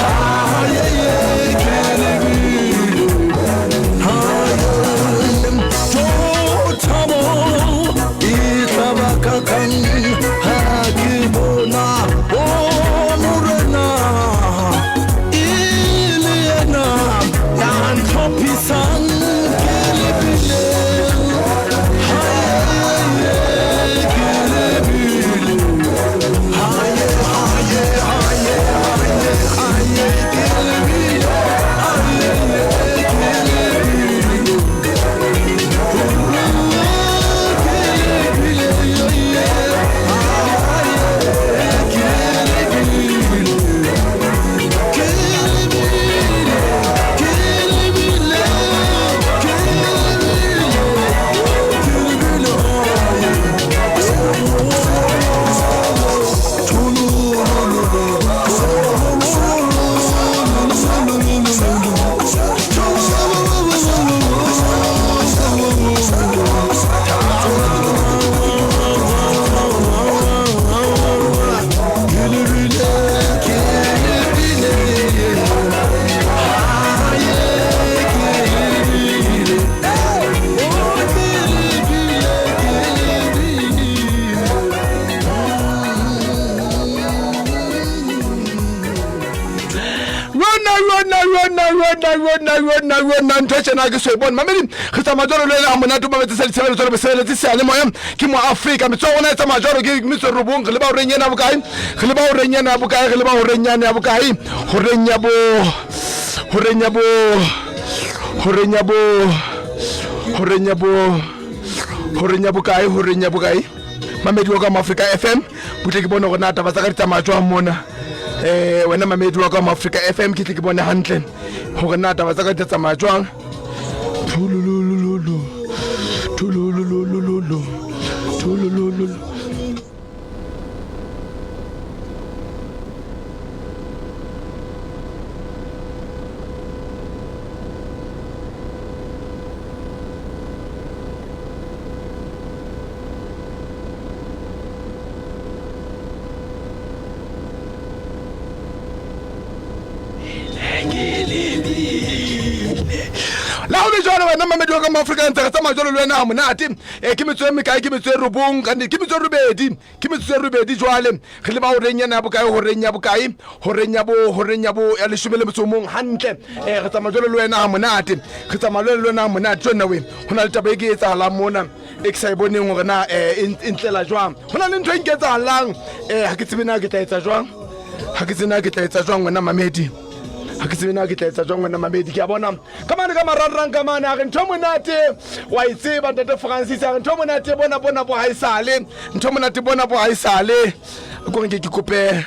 hae, ke lebile hae. Jo thabo e tla ba kakang ha ke bona o morena, e le yena ya ntlhophisang, ke lebile hae, ke lebile. nna yo nna yo nna yo nna ntho e tjena ke so e bone. Mamedi re tsamaya jwalo le wena ha monate o mametse sa ditshebeletso le bosebeletsi seyalemoya ke mo Afrika. Metso ya rona e tsamaya jwalo ke metso e robong re leba horeng ena ya bokae? Re leba horeng ena ya bokae? Re leba horeng yane ya bokae? Horeng ya bo horeng ya bo horeng ya bo horeng ya bo horeng ya bokae? Horeng ya bokae? Mamedi wa ka mo Afrika FM butle ke bone hore na taba tsa ka di tsamaya jwang mona. Eh wena mamedi wa ka mo Afrika FM ke tle ke bone hantle hore na taba tsa ka di tsamaya jwang. Thululululu. Thululululu. Thululululu. La ho le jwalo wena mamedi wa ka mo Afrika ntse re tsamaya jwalo le wena ha monate. E ke metso e mekae? Ke metso e robong kannete ke metso e robedi. Ke metsotso e robedi jwale re leba horeng ena ya bokae? Horeng ya bokae? Horeng ya bo horeng ya bo ya leshome le motso o mong hantle. E re tsamaya jwalo le wena ha monate. Re tsamaya jwalo le wena ha monate. Jonna we ho na le taba e ke etsahalang mona e ke sa e boneng hore na e e ntlela jwang. Ho na le ntho e nketsahalang ha ke tsebe na ke tla etsa jwang. Ha ke tsebe na ke tla etsa jwang wena mamedi. Ha ke tsebe na ke tla etsa jwang wena mamedi. Ke a bona ka mane ka marangrang ka mane a re ntho e monate wa e tseba ntate Francis a re ntho e monate bona bona bo haesale ntho e monate bona bo haesale. A ko re nke ke kope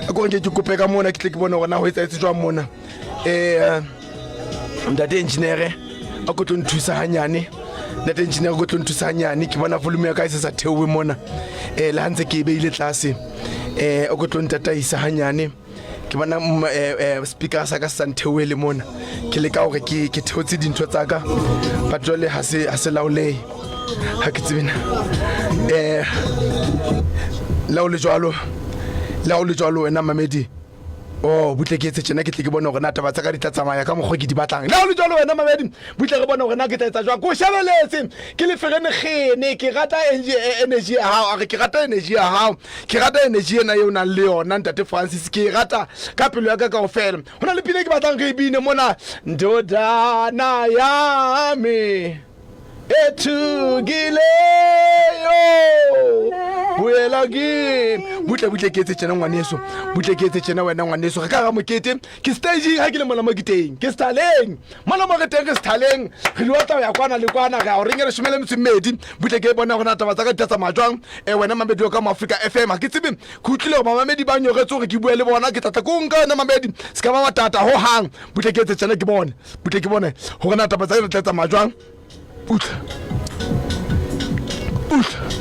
a ko re nke ke kope ka mona ke tle ke bone hore na ho etsahetse jwang mona. Ntate engineer a ko tlo nthusa hanyane. Ntate engineer ko tlo nthusa hanyane ke bona volume ya ka e se sa theohe mona. Le ha ntse ke e beile tlase. O ko tlo ntataisa hanyane. Ke bona speaker sa ka se sa ntheohele mona. Ke leka hore ke ke theotse dintho tsa ka but jwale ha se ha se laolehe. Ha ke tsebe na. Le ha o le jwalo le ha o le jwalo wena mamedi Oh, butle ke etse tjena ke tle ke bone hore na taba tsa ka di tla tsamaya ka mokgwa ke di batlang. Le ha o le jwalo wena mamedi, butle re bone hore na ke tla etsa jwang. Ke o shebeletse ke le ferenegene, ke rata energy ya hao. A re ke rata energy ya hao. Ke rata energy ena eo nang le yona ntate Francis, ke e rata ka pelo ya ka kaofela. Ho na le pina e ke batlang re e bine mona. Ndodana ya me ethukileyo boela ke butle butle ke etse tjena ngwaneso butle ke etse tjena wena ngwaneso re ka ga mokete ke staging ha ke le mona mo ke teng ke sethaleng mona mo re teng re sethaleng re di otla ho ya kwana le kwana re ya horeng e leshome le metso e mmedi butle ke bona gona taba tsa ka di tla tsamaya jwang wena mamedi wa ka mo Afrika FM ha ke tsebe ke utlwile gore mamamedi ba nyoretse gore ke bue le bona ke tlatla ko nka wena mamedi se ka ba wa tata ho hang butle ke etse tjena ke bone butle ke bone gore na taba tsa ka di tla tsamaya jwang. Utlwa. Utlwa.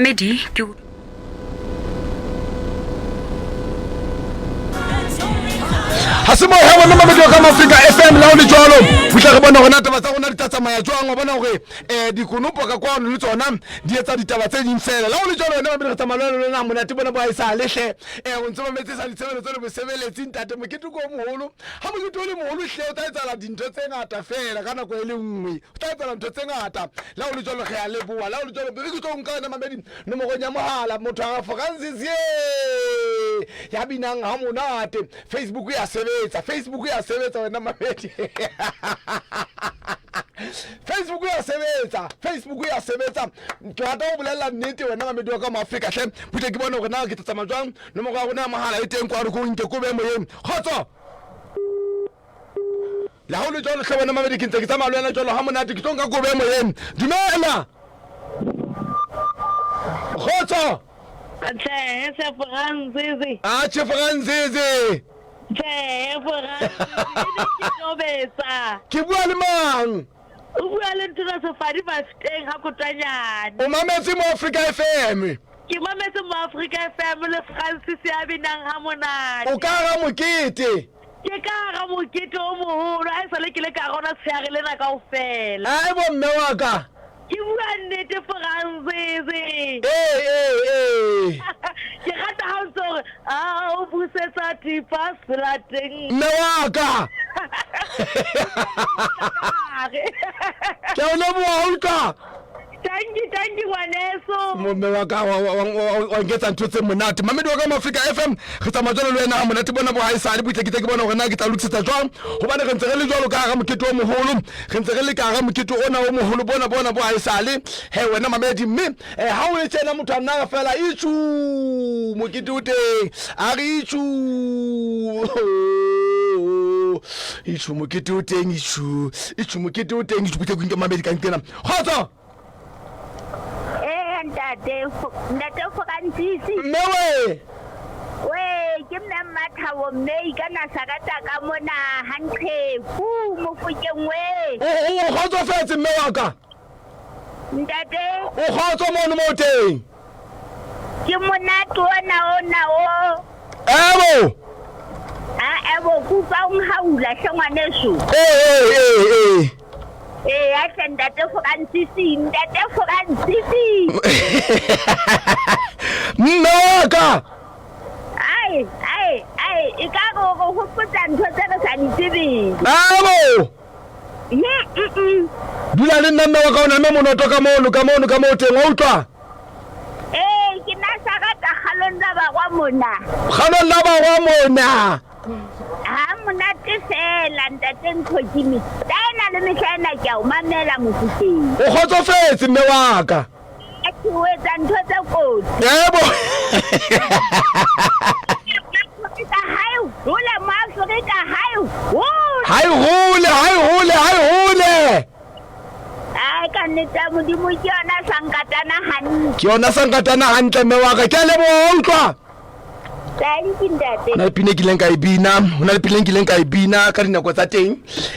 Mamedi ke ga se moya bona mamedi wa ka mafrika fm la o le jalo fitlha re bona gona taba tsa rona di tla tsamaya jwang wa bona gore um dikonopo ka kwano le tsona di etsa ditaba tse ding fela la o le jalo wena mamedi re tsamaya le lona monate bona bo a e sa letlhe um o ntse mametse sa ditshebeletso le bosebeletsi ntate mokete ko o mogolo ga mokete o le mogolo tlhe o tla etsala dintho tse ngata fela ka nako e le nngwe o tla etsala ntho tse ngata la o le jalo ge a leboa la o le jalo pele ke tlo nka yona mamedi nomorong ya mogala motho a Francis ye ya binang ha monate Facebook ya sebetsa Facebook ya sebetsa wena mamedi Facebook ya sebetsa Facebook ya sebetsa ke rata go bolelela nnete wena mamedi wa ka mo Afrika hle butle ke bone gore na ke tla tsamaya jwang nomoro ya rona ya mogala e teng kwa re ko nke ko be moyeng kgotso le ga o le jalo tlhe wena mamedi ke ntse ke tsamaya le wena jalo ga monate ke tlo nka kobe moyeng dumela kgotso Tjhe, Seforanzizi. a cheforanzizi Tjhe, Foranzizi. Ke tobetsa. ke bua le mang O bua le ntho sefadi mafiteng ha kotanyane. o mametse mo africa fm Ke mametse mo Africa FM le Francis ya binang ha monate. o ka ga mokete Ke ka hara mokete o moholo ha esale ke le ka rona tsheare lena kaofela. Ae bo mme wa ka. Ke bua nnete Francis. Ee ee ee. Ke rata ha o ntse o re a o busetsa thipa selateng. Mme wa ka. Ke a o leboha utlwa. Tanki tanki ngwaneso. Momme wa ka wa nketsa ntho tse monate. Mamedi wa ka mo Afrika FM re tsamaya jwalo le wena ha monate bona bo haesale butle ke tle ke bona hore na ke tla lokisetsa jwang hobane re ntse re le jwalo ka hara mokete o moholo re ntse re le ka hara mokete ona o moholo bona bona bo haesale he wena mamedi mme eh, ha o le tjena motho a nna fela itsu mokete o teng a re itsu itsu mokete o teng itsu itsu mokete o teng itsu butle ke nke mamedi ka nqena Kgotso! Ee, ntate, ntate Francis. Mme we! We, ke mme Mmathabo mme ikana sakata ka mona hanqheku mofokeng we. O o kgotsofetse mme wa ka? Ntate. O kgotso mono mo teng? Ke monate ona ona o. Ebo! A ebo kutlwa o nhaula hle ngwaneso. Ee ee ee ee. Ee ya hle ntate Francis, ntate Francis. Mme wa ka. Ai ai ai e ka re o re hopotsa ntho tse re sa di tsebeng. Ebo! Mm. Dula le nna mme wa ka o name monoto ka mono ka mono ka mo teng wa utlwa. Ee, ke na sa rata kgalong la barwa mona. Kgalong la barwa mona. Ha monate fela ntate Ntlhokimi. Ka ena le mehla ena ke a o mamela mofuteng. O kgotsofetse mme wa ka. Ke o etsa ntho tse kotsi. Yebo. Afrika hae hole mo Afrika hae hole. Hae hole, hae hole, hae hole. Ai ka nnete ya Modimo ke yona sankatana hantle. Ke yona sankatana hantle mme wa ka. Ke a leboha wa utlwa. Thank you ntate. Hona le pina e kileng ka e bina, hona le pina e kileng ka e bina ka dinako tsa teng.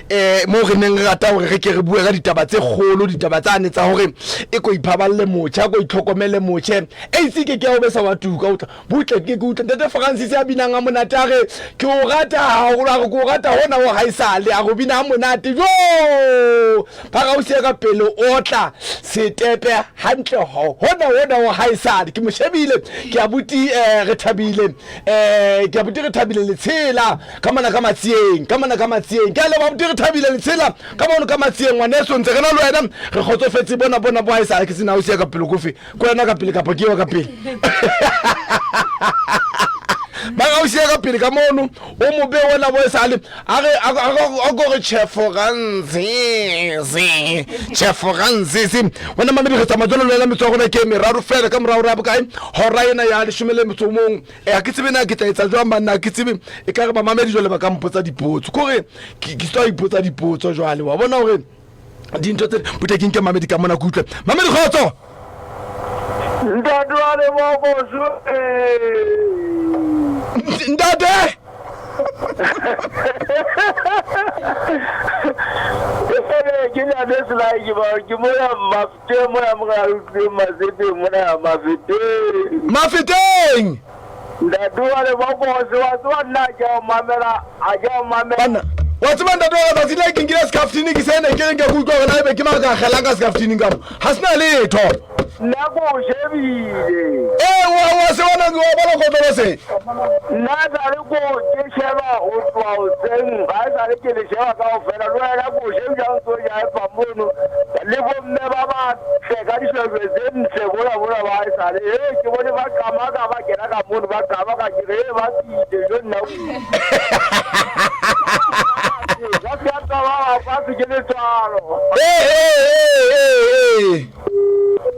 Eh mo re neng re rata hore re ke re bue ka ditaba tse kgolo, ditaba tsane tsa hore e ko iphaballe motjha, ko itlhokomele motjhe. Eitse ke ke ya o besa wa tuka o tla. Butle ke ke utlwe ntate Francis ya binang a monate a re ke o rata haholo a re ke o rata hona ho haesale a re o bina ha monate jo ba ga o siya ka pele o tla setepe hantle ho hona hona ho haesale ke mo shebile ke a buti eh, re thabile eh ke a buti re thabile letshela ka mona ka matsieng ka mona ka matsieng ke a leboha buti re thabile letshela ka mono ka matsieng ngwaneso ntse re na le wena re kgotsofetse bona bona bo haesale ke sena o siya ka pele kofe ko wena ka pele kapa ke eo ka pele ba ga o sia ka pele ka mono o mobe ona bo sale a re a ko re chefo ganzese chefo ganzese wena mamedi re tsamaya jalo le wena metso ya rona ke meraro fela ka morago ra bokae hora ena ya leshome le metso mong e ga ke tsebe na ke tla etsa jwang banna ke tsebe e ka re bamamedi jwale ba ka mpotsa dipotso kore ke tlo ipotsa dipotso jwale wa bona gore dintho tse butle ke nke mamedi ka mona ke utlwe mamedi kgotso ntate wa lebokoso ntate Efele ke ntate Selai ke ba ke mona Mafeteng mona mo re utlwileng Masepeng mona Mafeteng. Mafeteng. Ntate wa lebokose wa tseba nna ha ke a o mamela ha ke a o mamela. Banna wa tseba ntate wa ka tsatsi le ke nkile scaftini ke sene ke reng ke utlwa gore na ebe ke mang ka kgelang ka scaftini ka mo ga se na letho. Nna ko o shebile. Ee wa se bona wa bona kotlolo se. Nna sale ko ke sheba ho tloha hoseng ga e sale ke le sheba kaofela le wena ko o shebile ha o ntso jaefa mono le bomme ba batle ka dishweshwe tse ntle bona bona ba e sale e ke bone ba qamaka ba kena ka mono ba qamaka ke re e ba tsile jo nna ba se ka taba fatshe ke letswalo. Ee ee ee ee.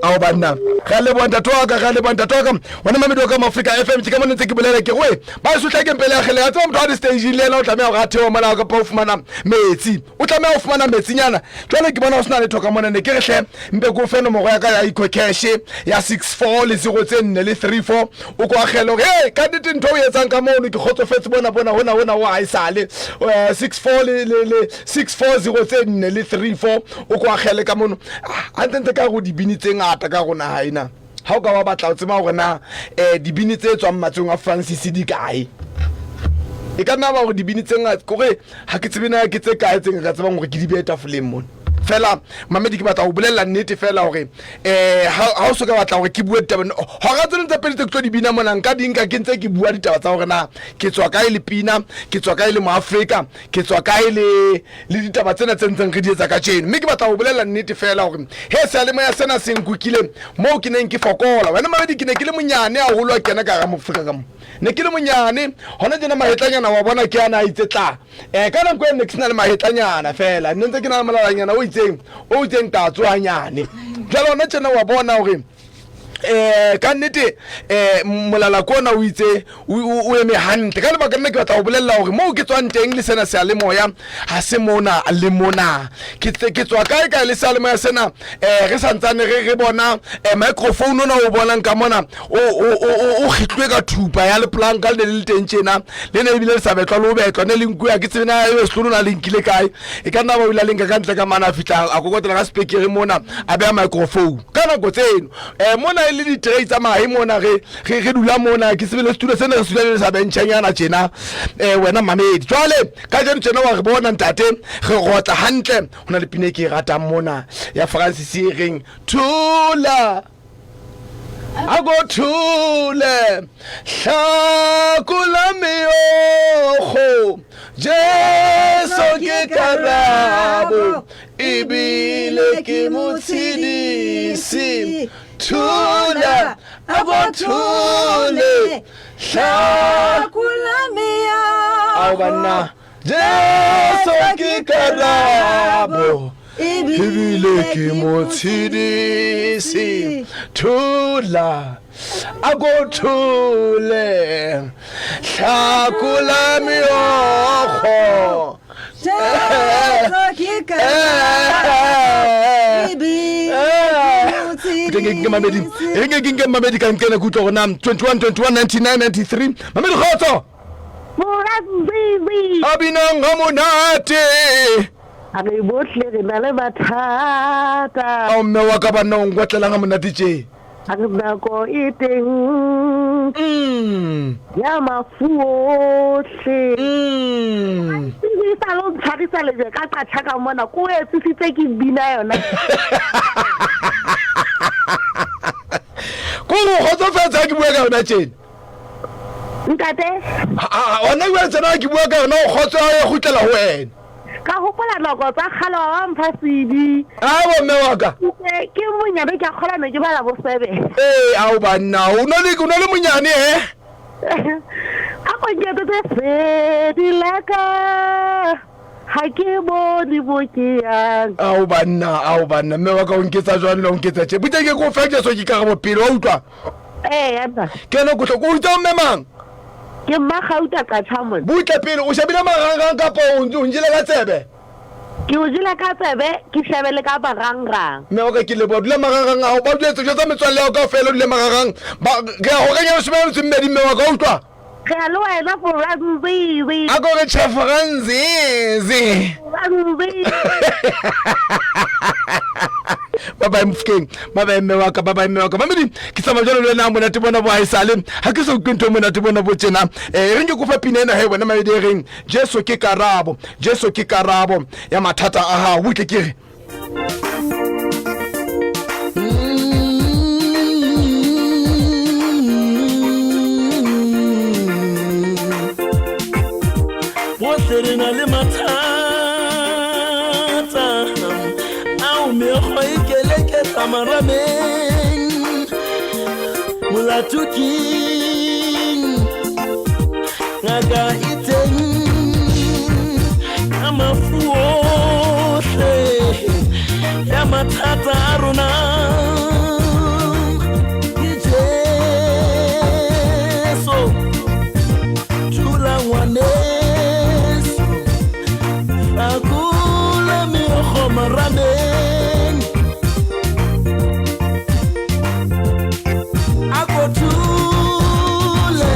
Ao banna ga leboa ntate wa ka, ga leboa ntate wa ka. Wena mamedi wa ka mo Africa FM, ke ka mone ntse ke bolela ke re ba e sotlha ke mpele ya kgele ya tseba motho a di stage le yena o tlameha gore a theohe mona kapa o fumana metsi, o tlameha ho fumana metsinyana. Jwale ke bona ho sena letho ka mona, ne ke re hle mpe ke o fe nomoro ya ka ya EcoCash ya 64 le 0 tse nne le 34, o ko akgele hore hey ka nnete ntho o etsang ka mono ke kgotsofetse bona bona hona hona ho ha e sale 64 le le le 64 0 tse nne le 34, o ko akgele ka mono. Hantlentle ka go dibini tse ngata ka go naga ena, ga o ka wa batla o tseba gore na dibini tse tswang matsong a Francis di kae, e ka nna ba gore dibini tse ngata kore ga ke tsebe na ke tse kae tse nka tsebang gore ke di beye tafoleng mona. Fela mamedi ke batla go bolelela nnete fela gore ga o so ka batla gore ke bue ditaba gora tse dingwe tse pedi tse ke tlo di bina mona, nka di nka ke ntse ke bua ditaba tsa gore na ke tswa kae le pina, ke tswa kae le Moafrika, ke tswa kae le le ditaba tsena tse ntseng re di etsa kajeno. Mme ke batla go bolelela nnete fela gore he seyalemoya sena se nkukile moo ke neng ke fokola. Wena mamedi, ke ne ke le monyane haholo a kena ka hara Moafrika ka mo, ne ke le monyane hona tjena mahetlanyana wa bona ke ana a itse tla. Ka nako e ne ke sena le mahetlanyana fela, ne ntse ke na le molalanyana o itseng o itseng ka tsohanyane. Jwale hona tjena wa bona hore ka nnete molala kona o itse o eme hantle. Ka lebaka lena ke batla go bolelela gore moo ke tswang teng le sena seyalemoya ga se mona le mona. Ke tswa kae kae le seyalemoya sena, re santsane re bona microphone ona o bonang ka mona o kgitlwe ka thupa ya lepolanka le ne le le teng tjena, le ne ebile le sa betlwa le ho betlwa, ne le nkuwe ha ke tsebe na ebe setlolo na le nkile kae. E ka nna ba o ile a le nka ka ntle ka mane, a fihla a kokotela ka spekere mona, a beha microphone. Ka nako tseno mona e le di-tray tsa mahe mona, re dula mona, ke sebele setulo sena re se dula le sa bentšhenyana tjena, wena mamedi. Jwale kajeno tjena wa re bona ntate, re rotla hantle. Ho na le pina e ke e ratang mona ya Francis e reng thula a ko thule hlakola meokgo, Jesu ke karabo ebile ke motshedisi, thula a ko thule hlakola meokgo. Ao banna, Jesu ke karabo ebile ke motshedisi, thula a ko thule hlakola meokgo. Mamedi e ke nke mamedi ka nkene ke utlwa gore na 21 21 99 93 mamedi kgotso a binang ga monate. A re bohle re na le mathata. Ao mme wa ka banna o nkwatlelang ga monate tše. A re nako e teng ya mafu ohle. E sa lo ntshwarisa lejwe ka qatjha ka mona, ko etsisitse ke bina yona. Ko go kgotsofetse ha ke bua ka yona tjena. Ntate. Hona jwale tsena ha ke bua ka yona o kgotso ya kgutlela ho wena. Ka hopola nako tsa kgale wa ba mpha CD. Ao mme wa ka. Ke monyane ke a kgola ne ke bala bo seven. Ee ao banna o no le o no le monyane eh. A ko nketsetse sedi la ka ha ke bone mo ke yang. Ao banna ao banna mme wa ka o nketsa jwang le o nketsa tje. Butle ke ko fe Jesu ke karabo pele wa utlwa. Ee nna. Ke ena ko o itse o mme mang? Ke Mmagauta Qacha mona. Butle pele o shebile marangrang kapa o njele ka tsebe? Ke o jele ka tsebe, ke shebe le ka marangrang. Mme wa ka ke leboha, dula marangrang a hao, ba jwetse, jwetsa metswalle ya hao kaofela o dule marangrang. Ba, re ya horeng ya leshome le metso e mmedi mme wa ka, utlwa? Re ya le wena Franzizi. A ko re tjhe Franzizi. Dube. Ba bae Mofokeng, ba bae mme wa ka, ba bae mme wa ka. Mamedi, ke tsamaya jalo le wena monate bona bo haesale. Ha ke sa utlwe ntho e monate bona bo tjena. E reng ke kofa pina ena he wena mamedi e reng Jesu ke karabo, Jesu ke karabo ya mathata a hao. Butle ke re. Bohle re na le mathata ao mekgwa e keleketla marameng. Molato keng? Ngaka e teng ka mafu ohle ya mathata a rona. Ke Jesu, thula ngwaneso, hlakola meokgo marameng. A ko thule,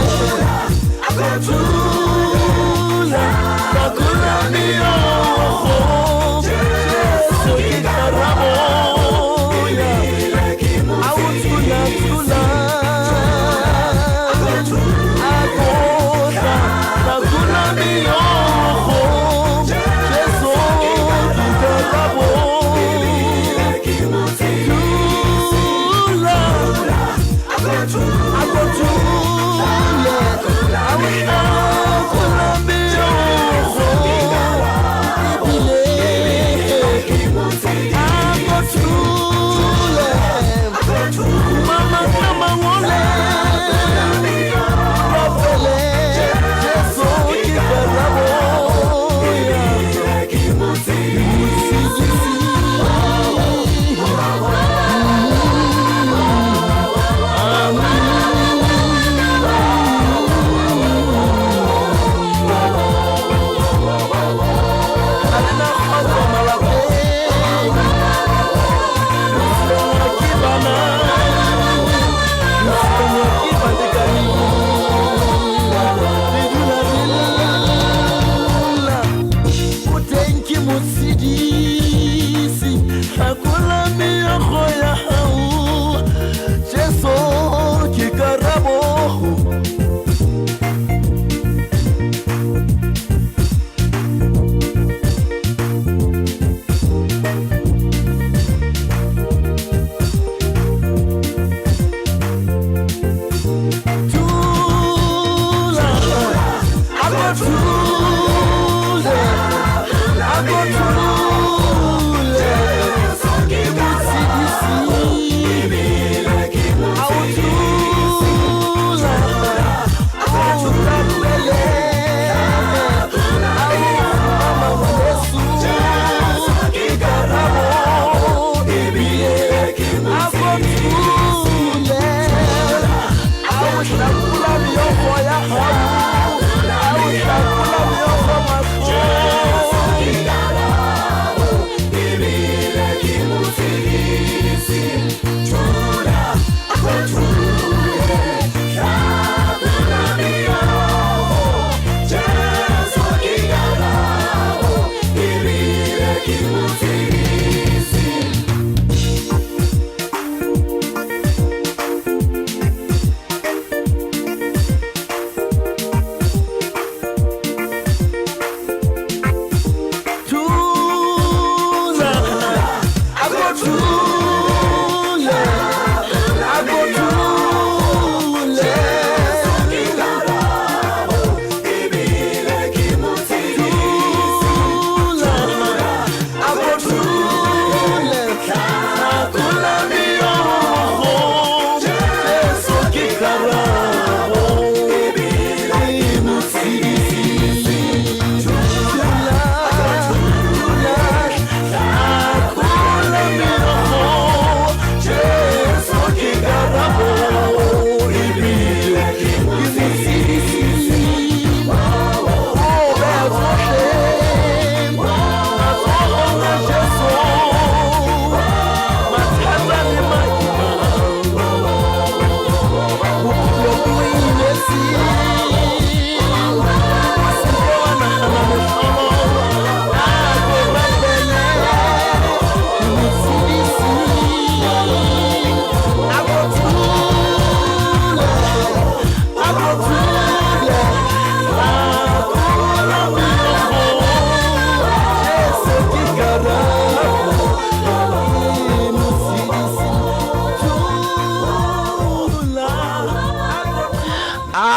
thula, hlakola meokgo. Jesu ke karabo ya. Ao thula, thula. A ko tla, hlakola meokgo. Jesu ke karabo. Thula, a ko thule, ao hlakola meokgo. Ebile a ko thule, mama ka mangole. Rapele, Jesu ke karabo ya. Ha re na kgotso malapeng, re tshwenngwa ke bana, re tshwenngwa ke balekane. Re dula re lla, o teng ke motshedisi. Hlakola meokgo ya hao, Jesu ke karabo. Thula, a ko thule, a ko thule. Ke motshedisi. Ao thula, ao rapele, ao mama ngwaneso. Ke karabo ebile a ko thule. Ao hlakola meokgo ya hao, ao hlakola meokgo mahlong. Thula, a ko thule, a ko thule. Thula, a ko thule.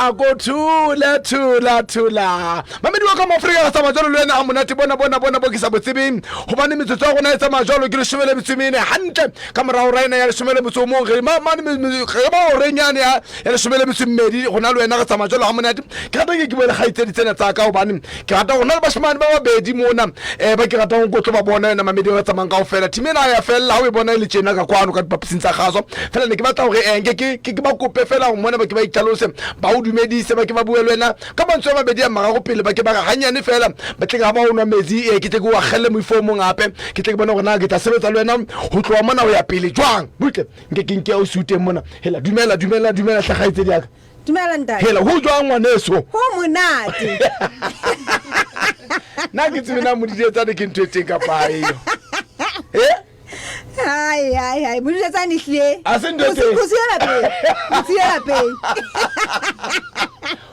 A ko thula thula thula. Mamedi wa ka Moafrika re tsamaya jwalo le wena ha monate bona bona bona bo ke sa bo tsebeng. Hobane metsotso ya rona e tsamaya jwalo ke 14 hantle ka morao ra ena ya 11 re ma mane re ba horeng yane ya ya 12 gona le wena re tsamaya jwalo ha monate. Ke rata ke ke bue le kgaitsedi tsena tsa ka hobane ke rata go na le bashemane ba babedi mona ba ke ratang go tlo ba bona yona mamedi ba tsamayang kaofela. Team ena ya fella ha o e bona e le tjena ka kwano ka dipapising tsa kgaso. Fela ne ke batla hore nke ke ke ba kope fela hore mona ba ke ba itlhalose, ba o dumedise, ba ke ba bue le wena ka mantswe a mabedi a mararo pele ba ke ba re hanyane fela ba tle ha ba o nwa metsi ke tle ke o akgelle moifo o mong hape ke tle ke bone hore na ke tla sebetsa le wena ho tloha mona ho ya pele jwang. Butle nke ke nke o suteng mona. Hela dumela dumela dumela hle kgaitsedi ya ka. Dumela ntate. Hela ho jwang ngwaneso? Ho monate. Na ke tsebe na modidetsane ke ntho e teng kapa ha eyo. Eh? Hai hai hai, modidetsane ehlile. A se ntho e teng. O siile lapeng. O siile lapeng.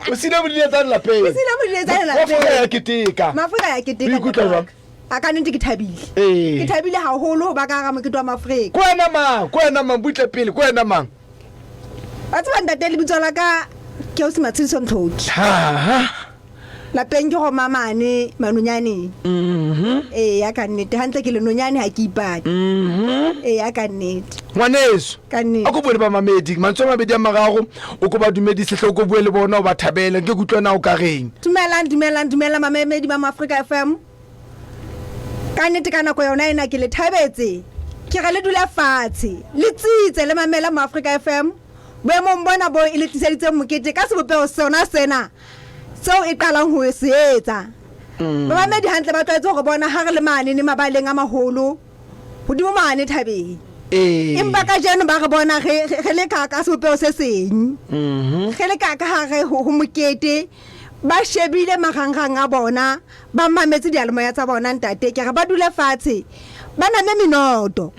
O siile modidetsane lapeng. O siile modidetsane lapeng. Mafrika ya keteka. Mafrika ya keteka. O ikutlwa jwang? A ka nnete ke thabile. Ee. Ke thabile haholo ho ba ka hara mokete wa Mafrika. Ko wena mang? Ko wena mang? Butle pele, ko wena mang? Wa tseba ntate lebitso la ka ke Ausi Matshediso Ntlhoki. Ha. Lapeng ke roma mane manonyaneng. Ee ya ka nnete hantle ke lenonyane ha ke ipate. Ee ya ka nnete. Ngwaneso. Ka nnete. A ko bue le bamamedi mantswe a mabedi a mararo o ko ba dumedise hle o ko bue le bona o ba thabele nke ke utlwe na o ka reng. Dumelang dumelang dumelang bamamedi ba Maafrika FM. Ka nnete ka nako yona ena ke le thabetse. Ke re le dule fatshe le tsitse le mamele Maafrika FM boemong bona bo e le tliseditseng mokete ka sebopeho sona sena seo e qalang ho se etsa. Bamamedi hantle ba tlwaetse hore bona ha re le mane ne mabaleng a maholo hodimo mane thabeng. Empa kajeno ba re bona re re le ka ka sebopeho se seng. Re le ka ka hare ho mokete ba shebile marangrang a bona ba mametse diyalemoya tsa bona ntate ke re ba dule fatshe ba name menoto.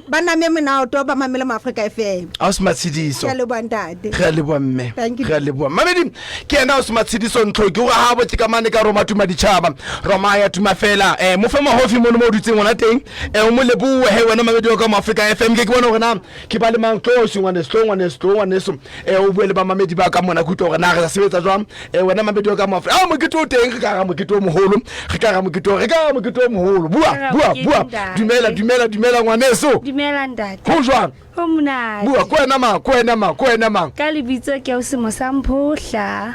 Ba name menoto ba mamele Maafrika FM. Ausi Matshediso. Ke a leboha ntate. Re a leboha mme. Thank you. Re a leboha. Mamedi ke yena Ausi Matshediso Ntlhoki o re ha bo ke ka mane ka Roma tuma ditjhaba. Roma ya tuma fela. Mo fe mahofi mono mo o dutseng hona teng. O mo lebohe he wena mamedi wa ka Maafrika FM ke ke bone hore na ke ba le mang tlo ausi ngwaneso tlo ngwaneso tlo ngwaneso. O bue le bamamedi ba ka mona ke utlwe hore na re tla sebetsa jwang. Wena mamedi wa ka Maafrika. Ah mokete o teng re ka hara mokete o moholo. Re ka hara mokete o re ka hara mokete o moholo. Bua Ka hara bua mokete, bua. ntate. Dumela dumela dumela ngwaneso. Dumela ntate. Ho jwang? Ho monate. Bua ko wena mang ko wena mang ko wena mang? Ka lebitso ke Ausi Mosamphohla.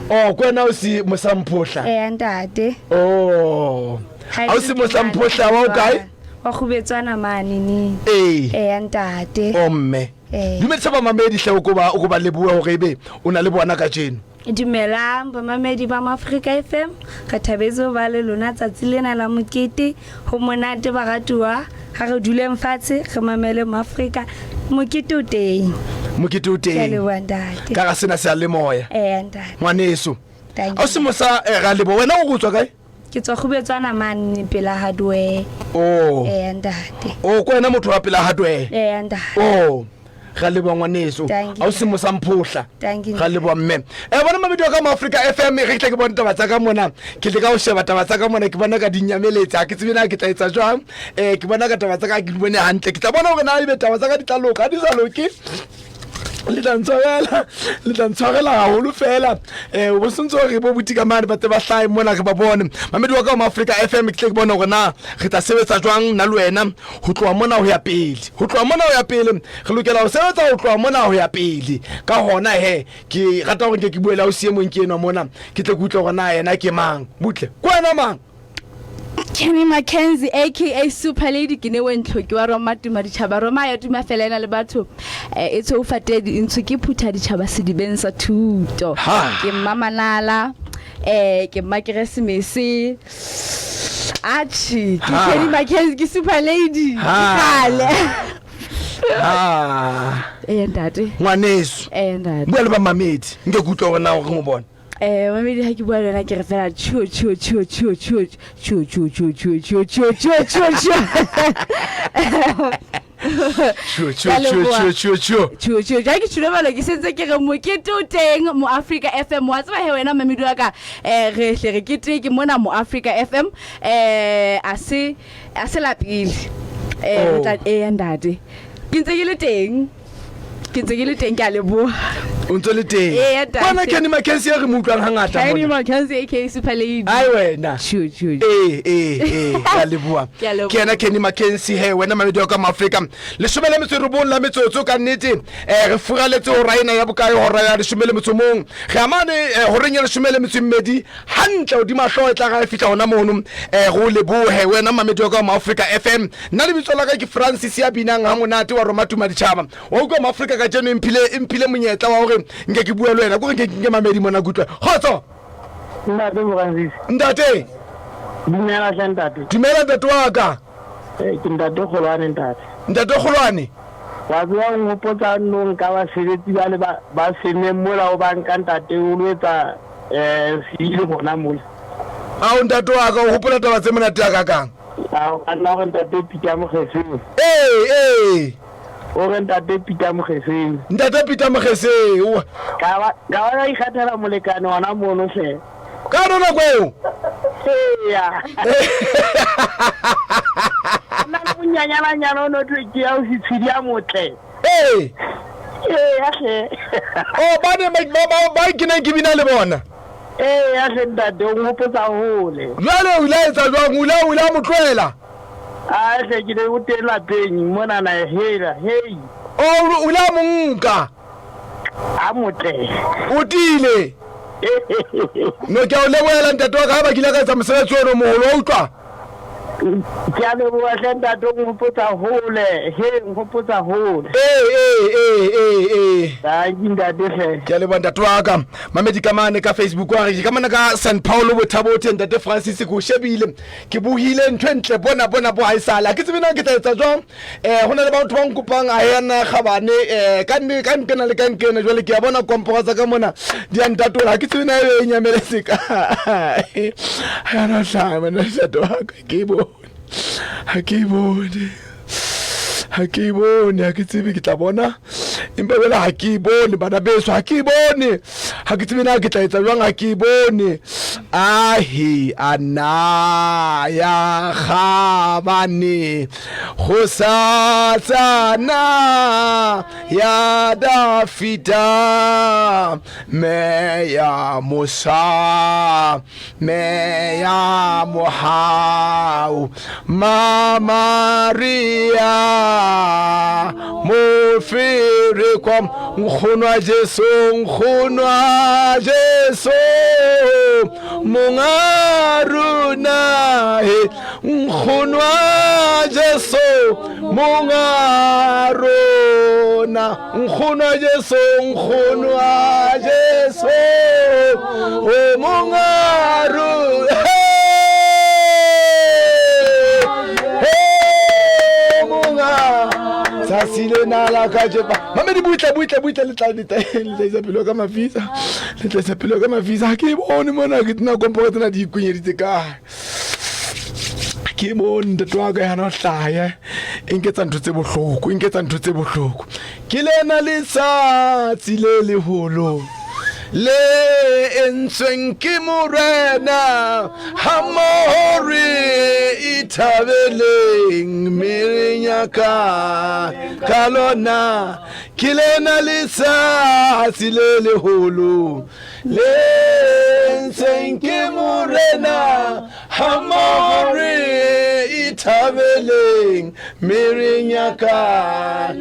Oh ko wena Ausi Mosamphohla. Eya ntate. Oh. Ha e Ausi le ke Mosamphohla wa o kae? Wa Kgubetswana mane ne. Ee. Eya ntate. Oh mme. Ee. Dumedisa bamamedi hle o ko ba o ko ba lebohe hore ebe o na le bona kajeno. Dumelang bamamedi ba Maafrika FM. Re thabetse ho ba le lona tsatsi lena la mokete. Ho monate baratuwa. Ha re duleng fatshe re mamele Maafrika. Mokete o teng. Mokete o Ke a teng. leboha ntate. Ka ga sena seyalemoya. Eya ntate. Ngwaneso. Thank you. Ausi Mosa ra leboha. Wena o re o tswa kae? Ke tswa Kgubetswana mane pela hardware. Oh. Eya ntate. Oh, ko wena motho wa pela hardware. Eya ntate. Oh. Ra leboha ngwaneso. Thank you. Ausi Mosamphohla. Thank you. Ra leboha mme. Bona mamedi wa ka Maafrika FM re tle ke bone taba tsa ka mona. Ke tle ka ho sheba taba tsa ka mona ke bona ka di nyameletse. Ha ke tsebe na ke tla etsa jwang. Ke bona ka taba tsa ka ke di bone hantle. Ke tla bona hore na ebe taba tsa ka di tla loka, ha di sa loke. Le tla ntshwarela, le tla ntshwarela haholo fela. O bo sentse hore bo buti ka mane ba tle ba hlahe mona re ba bone. Mamedi wa ka Maafrika FM ke tle ke bone hore na re tla sebetsa jwang nna le wena ho tloha mona ho ya pele. Ho tloha mona ho ya pele re lokela ho sebetsa ho tloha mona ho ya pele. Ka hona he ke rata hore nke ke bue le ausi e mong ke enwa mona ke tle ke utlwe hore na yena ke mang. Butle, ke wena mang? Kenny Mackenzie aka Super Lady ke newe Ntlhoki wa Roma tuma ditjhaba Roma ya tuma fela ena le batho e tshweu fatedi ntsho ke phutha ditjhaba sedibeng sa thuto. Ha. Ke mmamanala ke mma Keresemese. Atjhe, ke Ha. Kenny Mackenzie ke Super Lady. Ha. Kgale. Ha. Ntate. Ngwaneso. Ntate. Bua le bamamedi nke ke utlwe hore na o reng o bona. Mamedi ha ke bua le wena ke re fela tjho tjho tjho tjho tjho tjho tjho tjho tjho tjho tjho tjho tjho tjho. Tjho tjho tjho tjho tjho tjho. Tjho tjho ja ke tjholo balo ke sentse ke re mokete o teng mo Africa FM wa tseba he wena mamedi wa ka re hle re keteke mona mo Africa FM a se a se la pele. Re tla ntate. Ke ntse ke le teng. Ke ntse ke le teng ke a leboha. O ntse le teng. Eya, tate. Bona Kenny Mackenzie e re mo utlwang hangata Kenny mona. Mackenzie aka Super Lady. Ai wena. True, true. Ee, ee, ee, ke a leboha. Ke a leboha. Ke yena Kenny Mackenzie he wena mamedi wa ka Maafrika. 19 la metsotso ka nnete re furaletse hora ena ya bokae hora ya 11. Re amane horeng ya 12 hantle hodima hlooho e tla ra e fihla hona mono. Re o lebohe wena mamedi wa ka Maafrika FM. Nna lebitso la ka ke Francis ya binang ha monate wa Roma Tuma Ditjhaba. Wa utlwa Maafrika kajeno e mphile monyetla wa hore nke ke bue le wena, kore nke ke nke mamedi mona ke utlwe. Kgotso. Ntate Francis. Ntate. Dumela hle ntate. Dumela ntate wa ka. Ke ntate Kgolwane ntate. Ntate Kgolwane. Wa tseba o nhopotsa nno nka basebetsi ba le ba semeng mola o ba nka ntate o lo etsa seile hona mola. Ao ntate wa ka o hopola taba tse monate ya ka kang? Ao ka nna hore ntate Peter Mokgeseng. Ee, ee. O re ntate Peter Mokgeseng. Ntate Peter Mokgeseng. Ka ba ka ikgathela molekane hona mono hle. Ka yona nako eo? Eya. Nna le monyanyananyana o no thwe ke ya o setshedi ya motle. Ee. Eya hle. O ba ne ba ke neng ke bina le bona. Eya hle ntate o nhopotsa hole. Jwale o ile a etsa jwang? O ile a mo tlohela? A hle ke ne o teng lapeng monana hela hei. O ile a mo nka? A motle. O tiile? No ke a o lebohela ntate wa ka ha ba kile ka etsa mosebetsi ono moholo wa utlwa. Ke a leboha hle ntate o nhopotsa hole, he nhopotsa hole. Ee, ee, ee, ee, ee. Danki ntate hle. Ke a leboha ntate wa ka. Mamedi ka mane ka Facebook wa re ke ka mane ka San Paulo Bothabothe ntate Francis ke o shebile. Ke bohile ntho e ntle bona bona bo haesale. Ha ke tsebe na ke tla etsa jwang. Ho na le batho ba nkopang a yana kgabane ka nne ka nkena le ka nkena jwale ke a bona komporo tsa ka mona di a ntatola. Ha ke tsebe na ebe e nyameletse kae. Ha yona hlaha bana ntate wa ka ke e bone. Ha ke e bone. Ha ke e bone, ha ke tsebe ke tla bona. Empa jwale ha ke e bone bana beso, ha ke e bone. Ha ke tsebe na ke tla etsa jwang, ha ke e bone. Ahe ana ya kgabane go satsana ya Dafita me ya Musa me ya Mohau ma Maria moferekwa nkgonwa Jesu nkgonwa Jesu monga rona he nkgonwa Jesu monga rona nkgonwa Jesu nkgonwa Jesu o monga rona. Hey monga tsatsi lena la kajeno. Mamedi butle butle butle le tla le tla isa pelo ka mafisa. Le tla isa pelo ka mafisa. Ha ke bone mona ke tsena komporo tsena di ikunyeditse kae. Ha ke bone ntate wa ka yana hlaya. E nketsa ntho tse bohloko, e nketsa ntho tse bohloko. Ke lena letsatsi le leholo le entsweng ke Morena, ha mmoho re ithabeleng mme re nyaka ka lona. Ke lena letsatsi le leholo le entsweng ke Morena, ha mmoho re ithabeleng mme re nyaka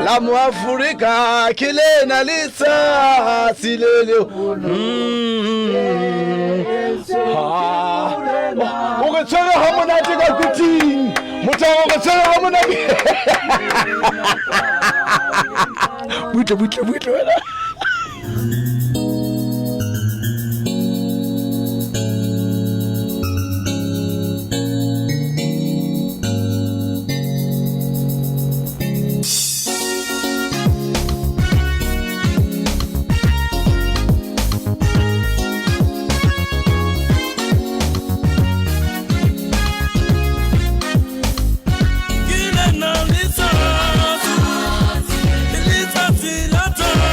la Moafrika. Ke lena letsatsi le leholo. O re tshwere ha monate ka kuting. Motho o re tshwere ha monate. Butle butle butle wena. Ke lena letsatsi, letsatsi la thabo.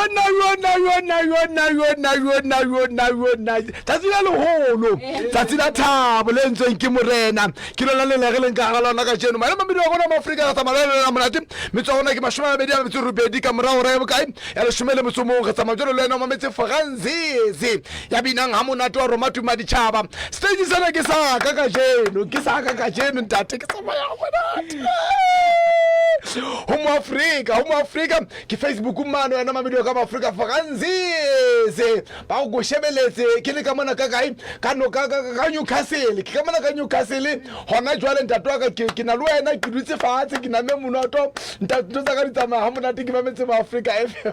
Yona yona yona yona yona yona yona yona tsatsi la leholo tsatsi la thabo le ntsweng ke morena ke lona le le re leng ka gara lona kajeno maemo mabedi wa rona mo Afrika re tsamaya le lona monate metso ya rona ke 28 a metso robedi ka morago hora ya bokae ya leshome le motso mong re tsamaya jalo le wena o mametse Franzese ya binang ha monate wa Roma Tuma Ditjhaba stage sena ke sa ka kajeno ke sa ka kajeno ntate ke tsamaya monate ho mo Afrika ho mo Afrika ke Facebook mane wena mamedi wa ka Afrika Franzese ba go shebeletse ke le ka mona ka kae ka no ka ka Newcastle ke ka mona ka Newcastle hona jwale ntate wa ka ke na le wena ke dutse fatshe ke name monoto ntate ntho tsa ka di tsamaya ha monate ke mametse mo Afrika FM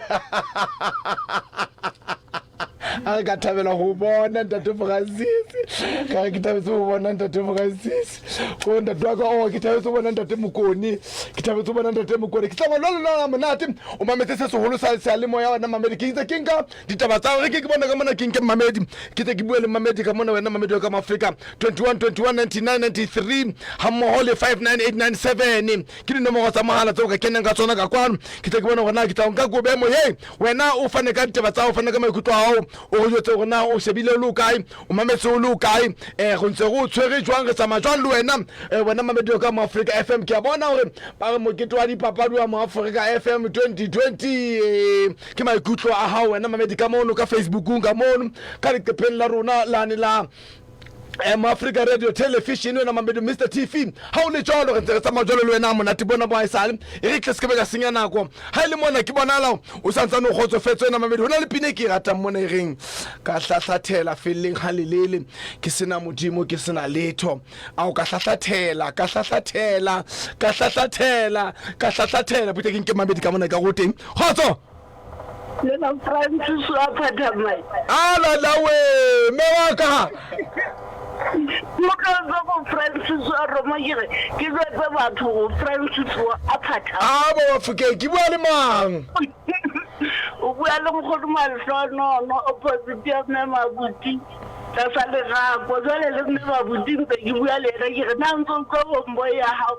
a re ka thabela go bona ntate Francis ka re ke thabetse go bona ntate Francis ko ntate wa ka o ke thabetse go bona ntate Mokone ke thabetse go bona ntate Mokone ke tsamaya le lona monate o mametse se seholo sa seyalemoya wena mamedi ke itse ke nka ditaba tsa gore ke ke bona ka mona ke nke mamedi ke tse ke bue le mamedi ka mona wena mamedi wa ka Afrika 21 21 99 93 ha mmoho le 59897 ke dinomoro tsa mohala tseo ka kenang ka tsona ka kwano ke tle ke bone gore na ke tla nka kobe moyeng wena o fane ka ditaba tsa o fane ka maikutlo a gago o go jwetse gore na o shebile o le o kae o mametse o le o kae um go ntse go o tshwere jwang re tsamaya jwang le wena um wena mamedi wa ka mo Afrika FM ke a bona gore ba re mokete wa dipapadi wa mo Afrika FM 2020 ke maikutlo a gago wena mamedi ka mono ka Facebookong ka mono ka leqepheng la rona lane la Moafrika Radio Television wena mamedi Mr TV ha o le jwalo re ntse re tsamaya jwalo le wena monate bona bo haesale e re tle se ke be ka senya nako ha e le mona ke bonala o santsane o kgotsofetse wena mamedi ho na le pina e ke e ratang mona e reng ka hlahlathela felleng ha lelele ke sena modimo ke sena letho ao ka hlahlathela ka hlahlathela ka hlahlathela ka hlahlathela bute ke nke mamedi ka mona ka go teng kgotso Le na Francis wa Phathamae. Ala la we, mme wa ka. Mokgotso go Francis wa Roma ke re ke jwetse batho go Francis wa Phathamae. A bo Bafokeng ke bua le mang? O bua le nkgono Mahlonono opposite ya mme Mabuti tlasa lerako jwale le mme Mabuti ntse ke bua le yena ke re na ntse utlwa bombo ya hao.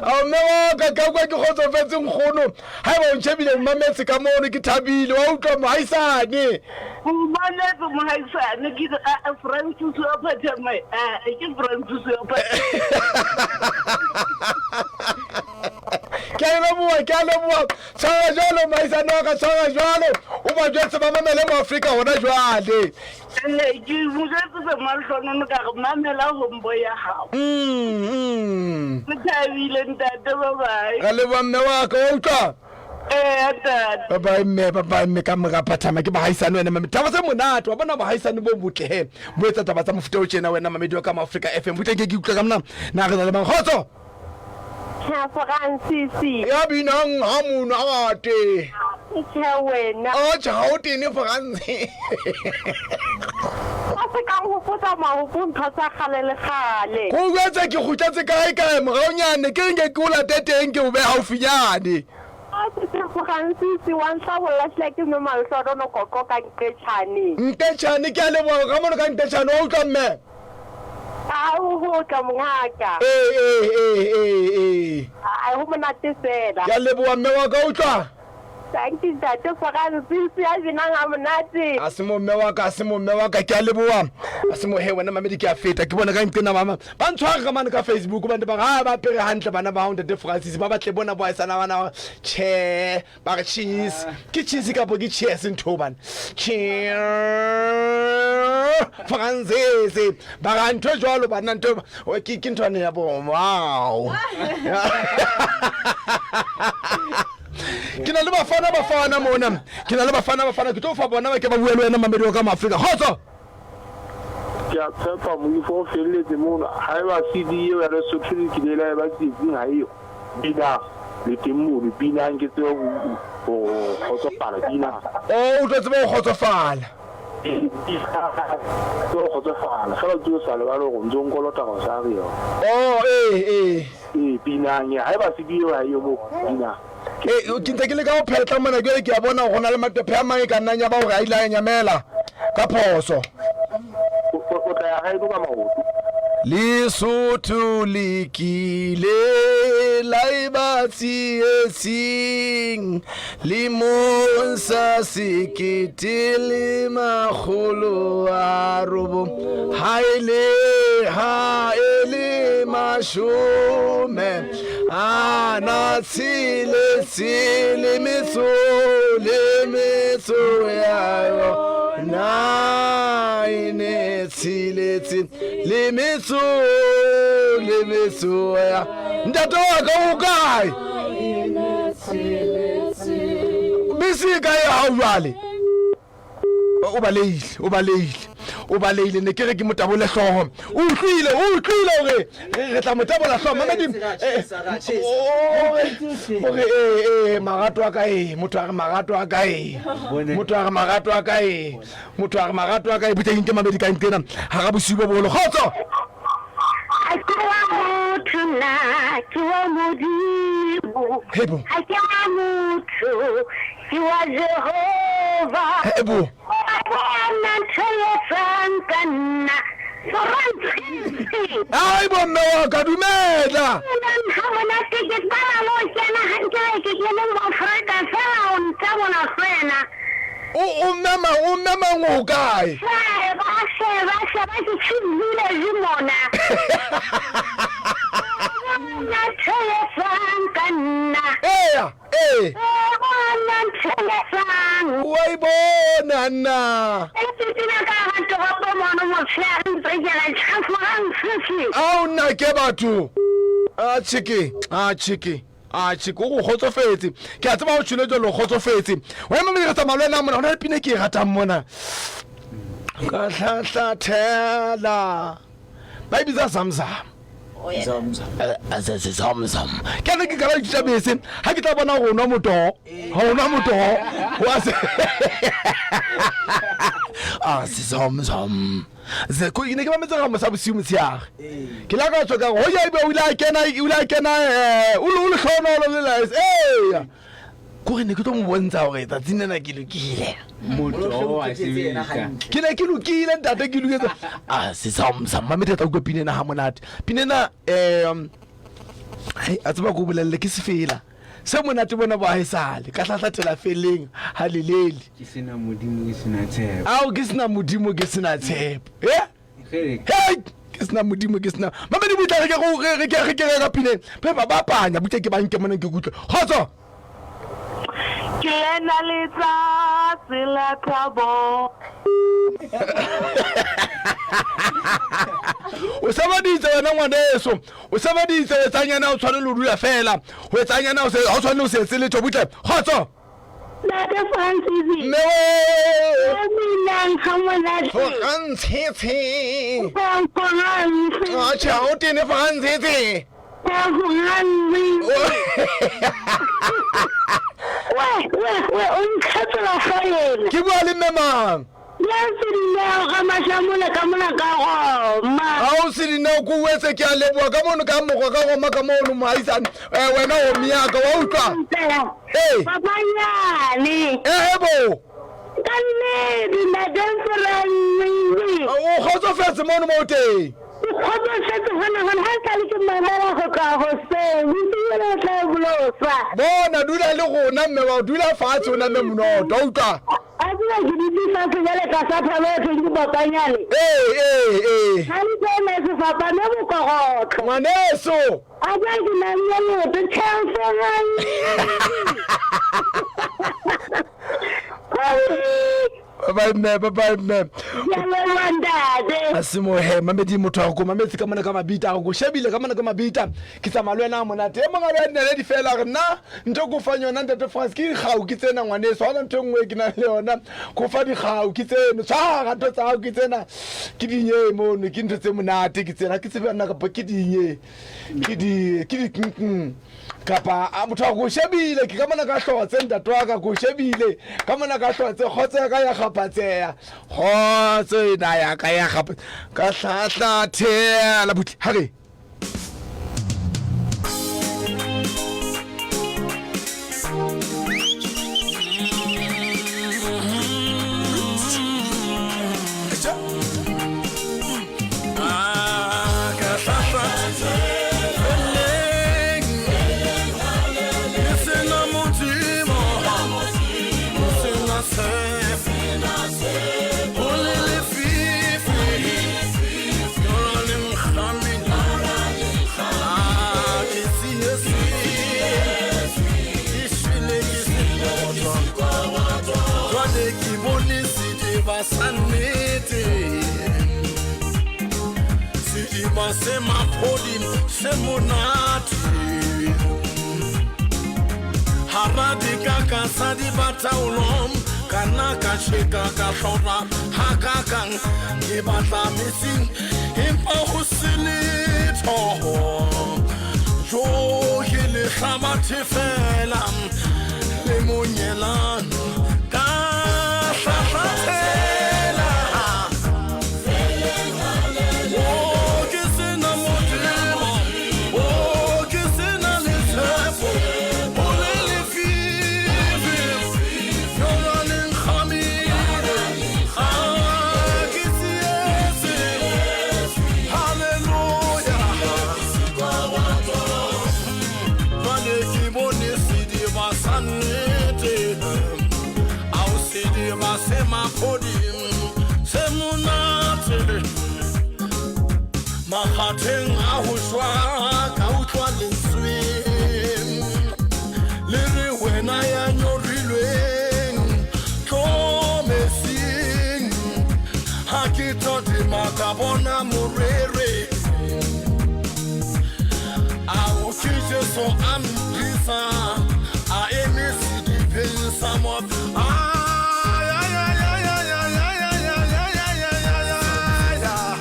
Ao mme wa ka ka kwa ke kgotsofetse nkgono ha eba o ntšhebile mmametse ka mono ke thabile wa utlwa mohaisane O mametse mohaisane ke re a Francis wa Phathamae a ke Francis wa Phathamae. Ke a leboha ke a leboha tshwara jwalo mohaisane wa ka tshwara jwalo o ba jwetse ba mamele mo Afrika hona jwale. Ee, ke mo jwetsitse Mahlonono ka re mamela hombo ya hao. Mm, mm. Ke thabile ntate, bye bye. Ra leboha mme wa ka, wa utlwa? Ee, ntate. Bye bye mme, bye bye mme ka mora phathama ke bahaisane wena mame. Taba tse monate, wa bona bahaisane bo botle he. Bo etsa taba tsa mofuta o tjena wena mamedi wa ka mo Afrika FM. Butle ke ke utlwa ka mona. Na re na le mang? Kgotso. Tjhe Francis. Ya binang ha monate. Tjhe wena. Atjhe ha o tene Francis. O se ka nhopotsa mahopo ntho tsa kgale le kgale. Ko jwetse ke kgutletse kae kae moraonyane ke nke ke o late teng ke o be haufinyane. Atjhe Francis wa nhlabolla hle ke mme Malhlonono Koko ka Nqetjhane. Nqetjhane ke a leboha ka mono ka Nqetjhane wa utlwa mme. A ho hotle mongaka. Ee, ee, ee, ee, ee. Ai ho monate fela. Ke a leboha mme wa ka utlwa. Thank you ntate Francis ya binang ha monate. A se mo mme wa ka, a se mo mme wa ka, ke a leboha. A se mo he wena mamedi ke a feta ke bona ka nqena mama. Ba ntshware ka mane ka Facebook ba nte ba re ha ba apere hantle bana ba hao ntate Francis ba batle bona bo haesana bana tjhe. Ba re cheese ke cheese kapo ke cheers ntho bana cheer Francis ba ra ntho jwalo bana ntho ke ke ntho ya bo wow ke na le bafana bafana mona ke na le bafana bafana ke tlo fa bona ba ke ba bua le wena mamedi wa ka mo Afrika kgotso Ke a tshepa moifo o felletse mono. Haeba CD eo ya Lesotho le kile la eba tsietsing ha eyo, binang. Le teng mono, binang ke tsebe ho, ho kgotsofala, binang. Oh, o tlo tseba ho kgotsofala. Ee, binang, ke tsebe ho kgotsofala. Feela o tsebe o sa lebale hore o ntso nkolota Rosario. Oh, ee, ee. Ee, binang. Haeba CD eo ha eyo moo, binang. Ee, ke ntse ke leka go phetla mona jale ke a bona go na le maqephe a mang e ka nnang ya ba gore a ile a nyamela ka phoso. O tla ya gaeno ka maoto. Lesotho le kile la eba tsietsing lemong sa 1990, ha e le ha e le 46 le metso le metso ya yona e ne tsheletse le metso le metso ya. Ntate wa ka o kae? Bese e kae ya hao jwale? O baleile, o baleile, o baleile. Ne ke re ke mo tabole hlooho. O utlwile, o utlwile hore re tla mo tabola hlooho. Mamedi, hore ee, ee, marato a ka ee, motho a re marato a ka ee, motho a re marato a ka ee, motho a re marato a ka ee. Butle ke mamedi ka nqena hara bosiu bo boholo. Kgotso! Ha ke wa motho nna, ke wa Modimo. Hebo. Ha ke wa motho, ke wa Jehova. Hebo. Wa bona ntho e etsang ka nna. Frantshisi. Ai bo mme wa ka, dumela. Dumelang ha monate, ke qala le ho kena hantle ke kene mo Afrika fela o ntabola fela. O o mme mang, o mme mang o kae? Sheba, sheba, sheba ke tshibile je mona. Bona ntho e etsang ka nna. Eya, ee. Bona ntho e etsang. Wa e bona nna. E titina ka hara toropo mono motshehare ntse ke re tjhafogang sisi. Ao nna ke batho. A tjheke, a tjheke. Atjhe, ke o kgotsofetse. Ke a tseba o tjhole jwalo, o kgotsofetse. Wena mamedi re tsamaya le wena mona, ho na le pina e ke e ratang mona. Ka hlahlathela. Ba e bitsa Zamzam. Zamzam. Ke ne ke qala ho ithuta bese, ha ke tla bona hore o nwa motoho, ha o nwa motoho, wa se. Ah, Zamzam. Ze ko ne ke mametse ga mosa bosiu motshehare. Ke la ka tswa ka re hoja ebe o ile a kena o ile a kena eh o le lehlohonolo le la eya. Ko re ne ke tlo mo bontsha hore tsatsing lena ke lokile. Motoho wa sebetsa. Ke ne ke lokile ntate ke loketse. Ah se sam sam mametse tla utlwa pina ena ha monate. Pina ena eh a tseba ko bolelle ke sefela. Se monate bona bo haesale ka hlahlathela feleng ha lelele. Ke sena Modimo ke sena tshepo. Ao ke sena Modimo ke sena tshepo. Eh? Hey. Ke sena Modimo ke sena. Mamedi butla re ke go re ke re ke ka pineng. Pe ba bapanya butla ke ba nke mona ke kutlwe. Kgotso. Ke lena letsatsi la thabo. O sebeditse wena ngwaneso. O sebeditse o etsang yana o tshwanele o dula fela. O etsang yana o se ha o tshwanele o se etse letho butle. Kgotso. Ntate Francis. Mme we. O binang ha monate. Frantshitshi. Frantshitshi. Atjhe, ha o tene Frantshitshi. We, we, we, o ntlhatsela fa ena. Ke bua le mme mang? Ya se dineo ga mashamole ka mona ka goma. Ha o se dineo ko wetse ke a leboha ka mono ka mokgwa ka goma ka mono moahisane. Eh wena o miyaka wa utlwa. Ee. Papanyane. Eh bo. Ka nnete ntate Francis. O kgotsofetse mono mo o teng. Ke kgotsofetse gona gona ha sale ke mamela go tloga goseng bosigo le tla bolosa. Bona dula le rona mme wa dula fatshe o name monoto wa utlwa. A tseba ke dutse fatshe jwale tlasa thaba e thweng ke Papanyane. Ee ee ee. Ha le tsena sefapano bokorotlo. Ngwaneso. A tseba ke namme leoto theosegang. Bye bye mme, bye bye mme. Ke a leboha ntate. A se mo he mamedi motho a go mametse ka mona ka mabita a go shebile ka mona ka mabita ke tsamaya le wena ha monate e mong a beha dinaledi fela re nna ntho ko fang yona ntate France ke dikgau ke tsena ngwaneso ha ona ntho e nngwe e ke nang le yona ko fa dikgau ke tseno tshwara ntho tsa hao ke tsena ke dinye mono ke ntho tse monate ke tsena ke tsebe nna kapa ke dinye ke di ke di kapa a motho a ko shebile ke ka mona ka hlotse ntate wa ka ko shebile ka mona ka hlotse kgotso ya ka ya kgapatseya kgotso ena ya ka ya kgapa ka hlahlathela butle ha re sediba sa nnete sediba se maphodi se monate hara dikaka sa dibataolong ka nna ka tjheka ka hlora hakakang ke batla metsing empa ho se letho jo ke lehlabathe fela le monyelang ka hlahlathela Oh, ke sena Modimo, oh, ke sena le tshepo, ho le lefifi, yona le nkgamile. Ah, ke tsietse, hallelujah. Jwale ke bone sediba sa nnete, ao sediba se maphodi, se monate. Makgatheng a ho shwa ka utlwa lentswe le re wena ya nyorilweng tlo metsing ha ke tadima ka bona morere ao ke Jesu a mpitsa a eme sedibeng sa mo Ay, ay, ay, ay, ay, ay, ay, ay, ay, ay, ay, ay, ay, ay, ay.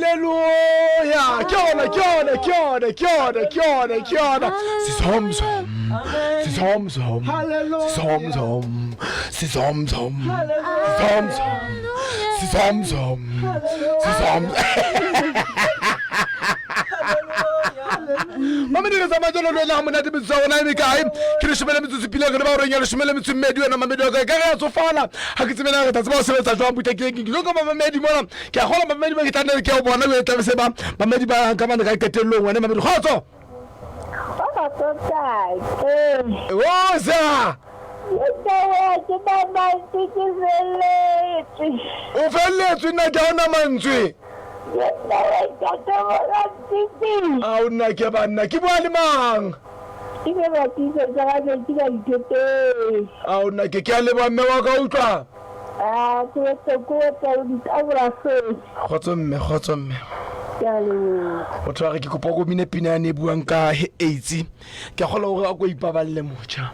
Hallelujah! Ke yona, ke yona, ke yona, ke yona, ke yona, ke yona. Sizomzom. Sizomzom. Sizomzom. Sizomzom. Sizomzom. Sizomzom. Sizom. Mamedi re tsamaya jalo le wena ga monate metsotso ya rona e mekae ke leshome le metsotso pile re le ba goreng ya leshome le metso mmedi wena mamedi wa ka ka re a tsofala ga ke tsebena re tla tseba go sebetsa jwang butle ke ke ka mamedi mona ke a kgola mamedi ba ke tla nne ke o bona o tla se ba mamedi ba ka bane ka qetellong wena mamedi kgotso osa o felletswe nna ke a ona mantswe ao nna ke banna ke bua le mang ao nna ke ke a leboa mme wa ka utlwa kgotso mme kgotso mme motho wa re ke kopa ko mine pina yane e buang ka aids ke a kgola gore a ko ipaballe motjha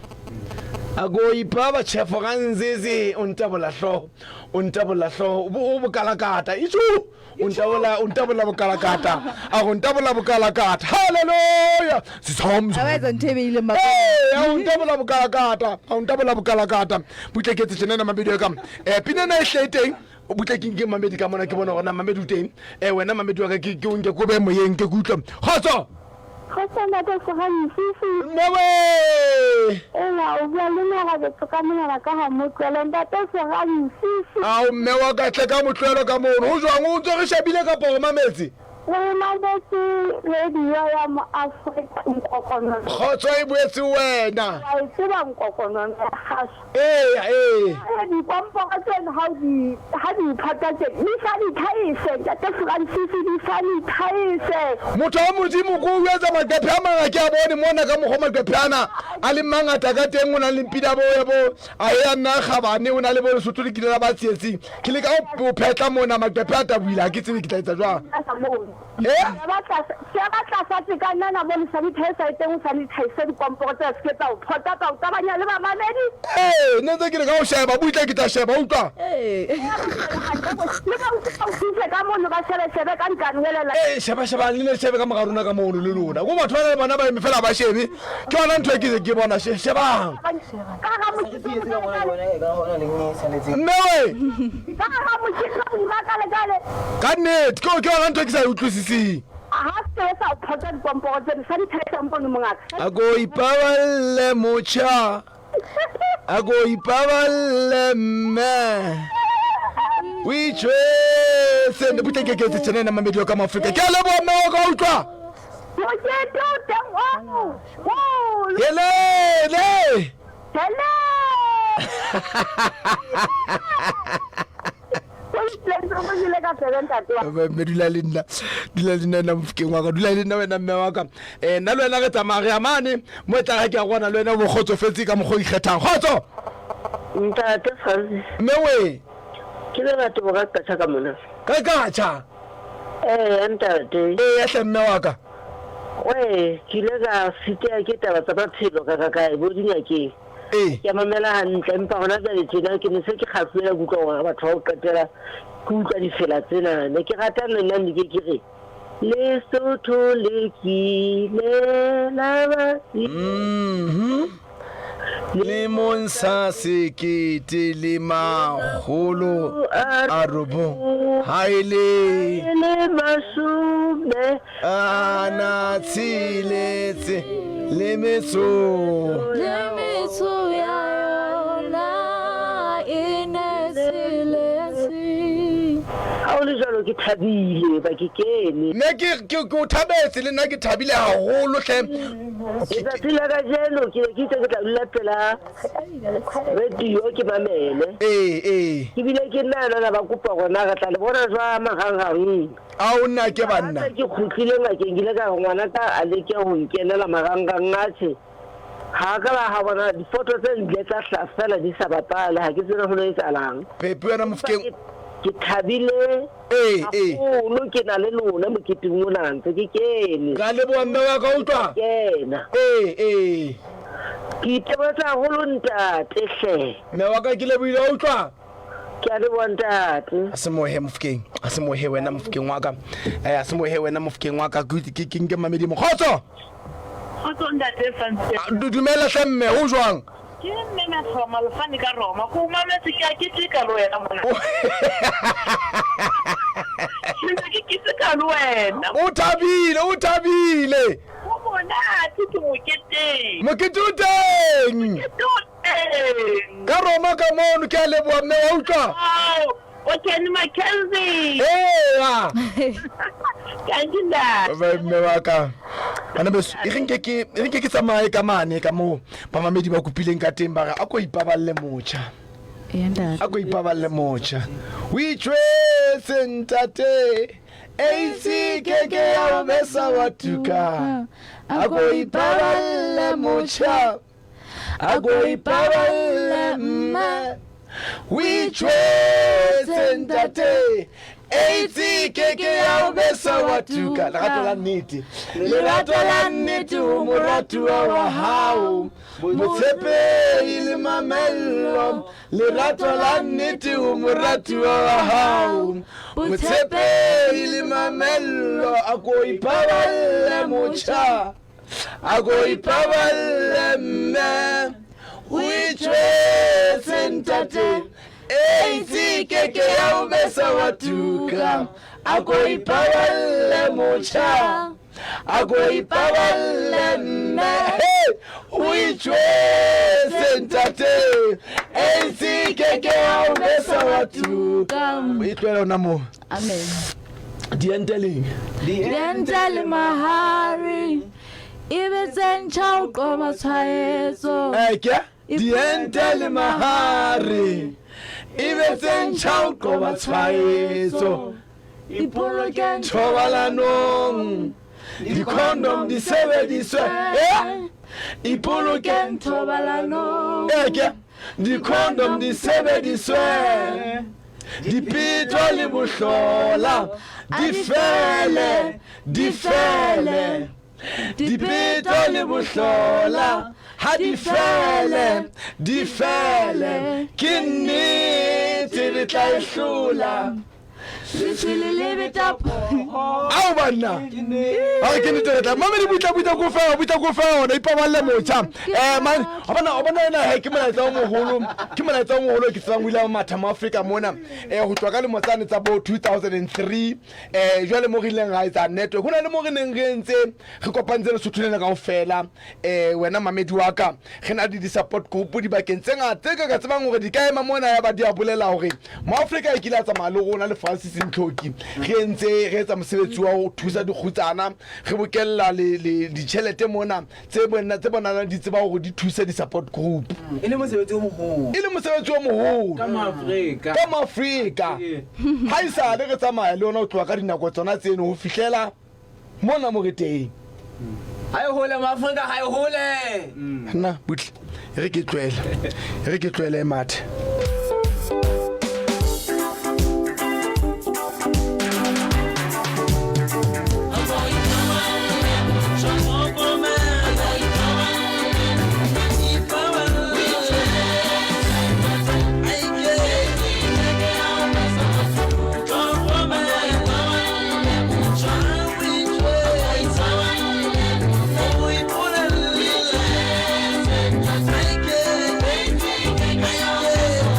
a ko ipaba chefo ga nzeze o ntabola hlogo o ntabola hlogo o bokalakata itsu o ntabola o ntabola bokalakata a go ntabola bokalakata halleluja A ba etsa ntho e beileng Ee, a o ntabola bokalakata a o ntabola bokalakata butle ke etse tjenana mamedi wa ka um pina ena e hle e teng o butle ke nke mamedi ka mona ke bona gona mamedi o teng um wena mamedi wa ka ke ke o nke ko be moyeng ke ke utlwa kgotso Kgotso ntate Sogantshisi. Mmewe. Ena o bua le nna betso ka monana ka ga motlwelo ntate Sogantshisi. Ao mme wa ka tle ka motlwelo ka mono o jwang o ntse re shebile kapa o mametse? Re mametse radio ya mo Afrika nkokonono. Kgotso e boetse wena. Wa e tseba nkokonono ya kgaso. Eya ee. Dikomporo tseno ha di ha di iphata tje di sanitize ntate Francis di sanitize. Motho wa Modimo ko o etsa maqephe a manga ke a bone mona ka mokgwa maqephe ana a leng mangata ka teng o na le mpina bo ya bo a ya nna kgabane o na le bo Lesotho le kile la ba tsietsing ke leka ho phetla mona maqephe a tabohile ha ke tsebe ke tla etsa jwang. Sheba tlasa tsekanana mo le sanitizer e teng o sanitize dikomporo tse se ke tsa o phota tsa o tabanya le bamamedi. Ee, nne ntse ke re ka o sheba butle ke tla sheba utlwa. Le ba o thuse ka mono ba shebe shebe ka ntlane welela. Ee, sheba sheba le ne shebe ka mora rona ka mono le lona. Ko batho ba na le bona ba eme fela ba shebe. Ke yona ntho e ke ke bona shebang. Ka ga mokete Mme we. Ka ga mokete o ba kale kale. Ka nnete ke ke yona ntho e ke sa e utlwisiseng. Ha se sa o phota dikomporo tse sanitize mono mongaka. A ko ipaballe motjha. A ko ipaballe mme. O itjwetse ne butle ke ke etse tjena mamedi wa ka mo Afrika. Ke a leboha mme wa ka utlwa. Mokete o teng o. O. Helele. Hello. Mme dula le nna dula le nna wena mofokeng wa ka dula le nna wena mme wa ka um nna le wena re tsamaya re ya mane mo e tla ga ke a gona le wena o bo kgotsofetse ka mokgwa o ikgethang kgotso Ntate Francis. Mme we. Ke le batho bo ka katšha ka mona. Ka katšha? Ee, ntate. Ee, hle mme wa ka. Wee, ke ile ka siteya ke taba tsa maphelo ka ka kae bo dingakeng. Ee. Ke a mamela hantle empa hona jwale tjena ke ne se ke kgahlwela ke utlwa hore batho ba ho qetela ke utlwa difela tsena. Ne ke rata le nna ne ke ke re Lesotho le kile la ba Lemong sa sekete le makgolo a robong ha e le le mashome a na tsheletse le metso Le metso ya yona e ne tsheletse. Ha o le jwalo ke thabile ba ke kene. Nne ke ke ke o thabetse le nna ke thabile haholo hle. Letsatsi la kajeno ke ne ke itse ke tla dula pela radio ke mamele. Ee ee. Ke bile ke nna ba kopa gona re tla le bona jwa marangrang. Ao nna ke banna. Ha ke kgutlile ngakeng ke ile ka re ngwana ka a leke ho nkenela marangrang atjhe. Ha ka ba ha bona difoto tse ntle tsa hla fela di sa bapale ha ke tsebe ho lo etsahalang. Pepe wena Mofokeng. Ke thabile ee ee haholo ke na le lona moketeng ona ntse ke kene. Ka leboha mme wa ka utlwa. Kena. Ee ee. Ke itebohetse haholo ntate hle. Mme wa ka ke lebohile wa utlwa. Ke a leboha ntate. A se mohe Mofokeng, a se mohe wena Mofokeng wa ka. Eh a se mohe wena Mofokeng wa ka ke ke ke nke mamedi mo. Kgotso. Kgotso ntate Francis. Dumela hle mme, ho jwang? Ke mme Matlhoma Malofane ka Roma. Ko mametse ke a keteka le wena mona. Ke ntse ke keteka le wena. O thabile, o thabile. Ho monate ke moketeng. Mokete o teng. Mokete o teng. Ka Roma ka mono ke a leboha mme wa utlwa. O Kenny McKenzie. Eya. Thank you ntate. Bye mme wa ka. Bana beso, e re nke ke e re nke ke tsamaye ka mane ka moo bamamedi ba kopileng ka teng ba re a ko ipaballe motjha. A ko ipaballe motjha. O itjwetse ntate. AIDS ke ke ya o besa wa tuka. A ko ipaballe motjha. A ko ipaballe mme. O itjwetse ntate. AIDS ke ke ya o besa wa tuka. Lerato la nnete. Lerato la nnete ho moratuwa wa hao. Botshepehi le mamello. Lerato la nnete ho moratuwa wa hao. Botshepehi le mamello. A ko ipaballe motjha. A ko ipaballe mme. O itjwetse ntate. AIDS ke ke ya o besa wa tuka. A ko ipaballe motjha. A ko ipaballe mme. Hey! O itjwetse ntate. AIDS ke ke ya o besa wa tuka. O e tlohela hona moo. Amen. Diente leng? Diente le mahari e be tse ntjha ho qoba tshwaetso. Ke diente le mahari e be tse ntjha ho qoba tshwaetso. Ipolokeng thobalanong, di-condom di sebediswe. Ipolokeng thobalanong. Ke di-condom di sebediswe. Dipetwa le bohlola di fele, di fele. Dipetwa le bohlola ha di fele, di fele. Ke nnete re tla e hlola. Ao banna. A ke nnete re tla. Mamedi butla butla ko fela, butla ko fela ona ipaballe motjha. Man, o bona ena he ke molaetsa o moholo. Ke molaetsa o moholo ke tsebang o ile wa matha mo Afrika mona. Ho tloha ka lemo tsane tsa bo 2003. Jwale mo re ileng ra etsa network. Ho na le mo re neng re entse re kopantse Lesotho lena kaofela. Wena mamedi wa ka, re na le di-support group dibakeng tse ngata tse ka tsebang hore di ka ema mona ya ba di a bolela hore mo Afrika e kile a tsamaya le rona le Francis Ntlhoki. Re entse re etsa mosebetsi wa ho thusa dikgutsana, re bokella le ditjhelete mona tse bona tse bonalang di tseba hore di thuse di-support group. E le mosebetsi o moholo. E le mosebetsi o moholo. Ka mo Afrika. Ka mo Afrika. Ha esale re tsamaya le yona ho tloha ka dinako tsona tseno ho fihlela mona mo re teng. Ha e hole mo Afrika, ha e hole. Nna butle, e re ke tlohele. E re ke tlohele e mathe. Yeah.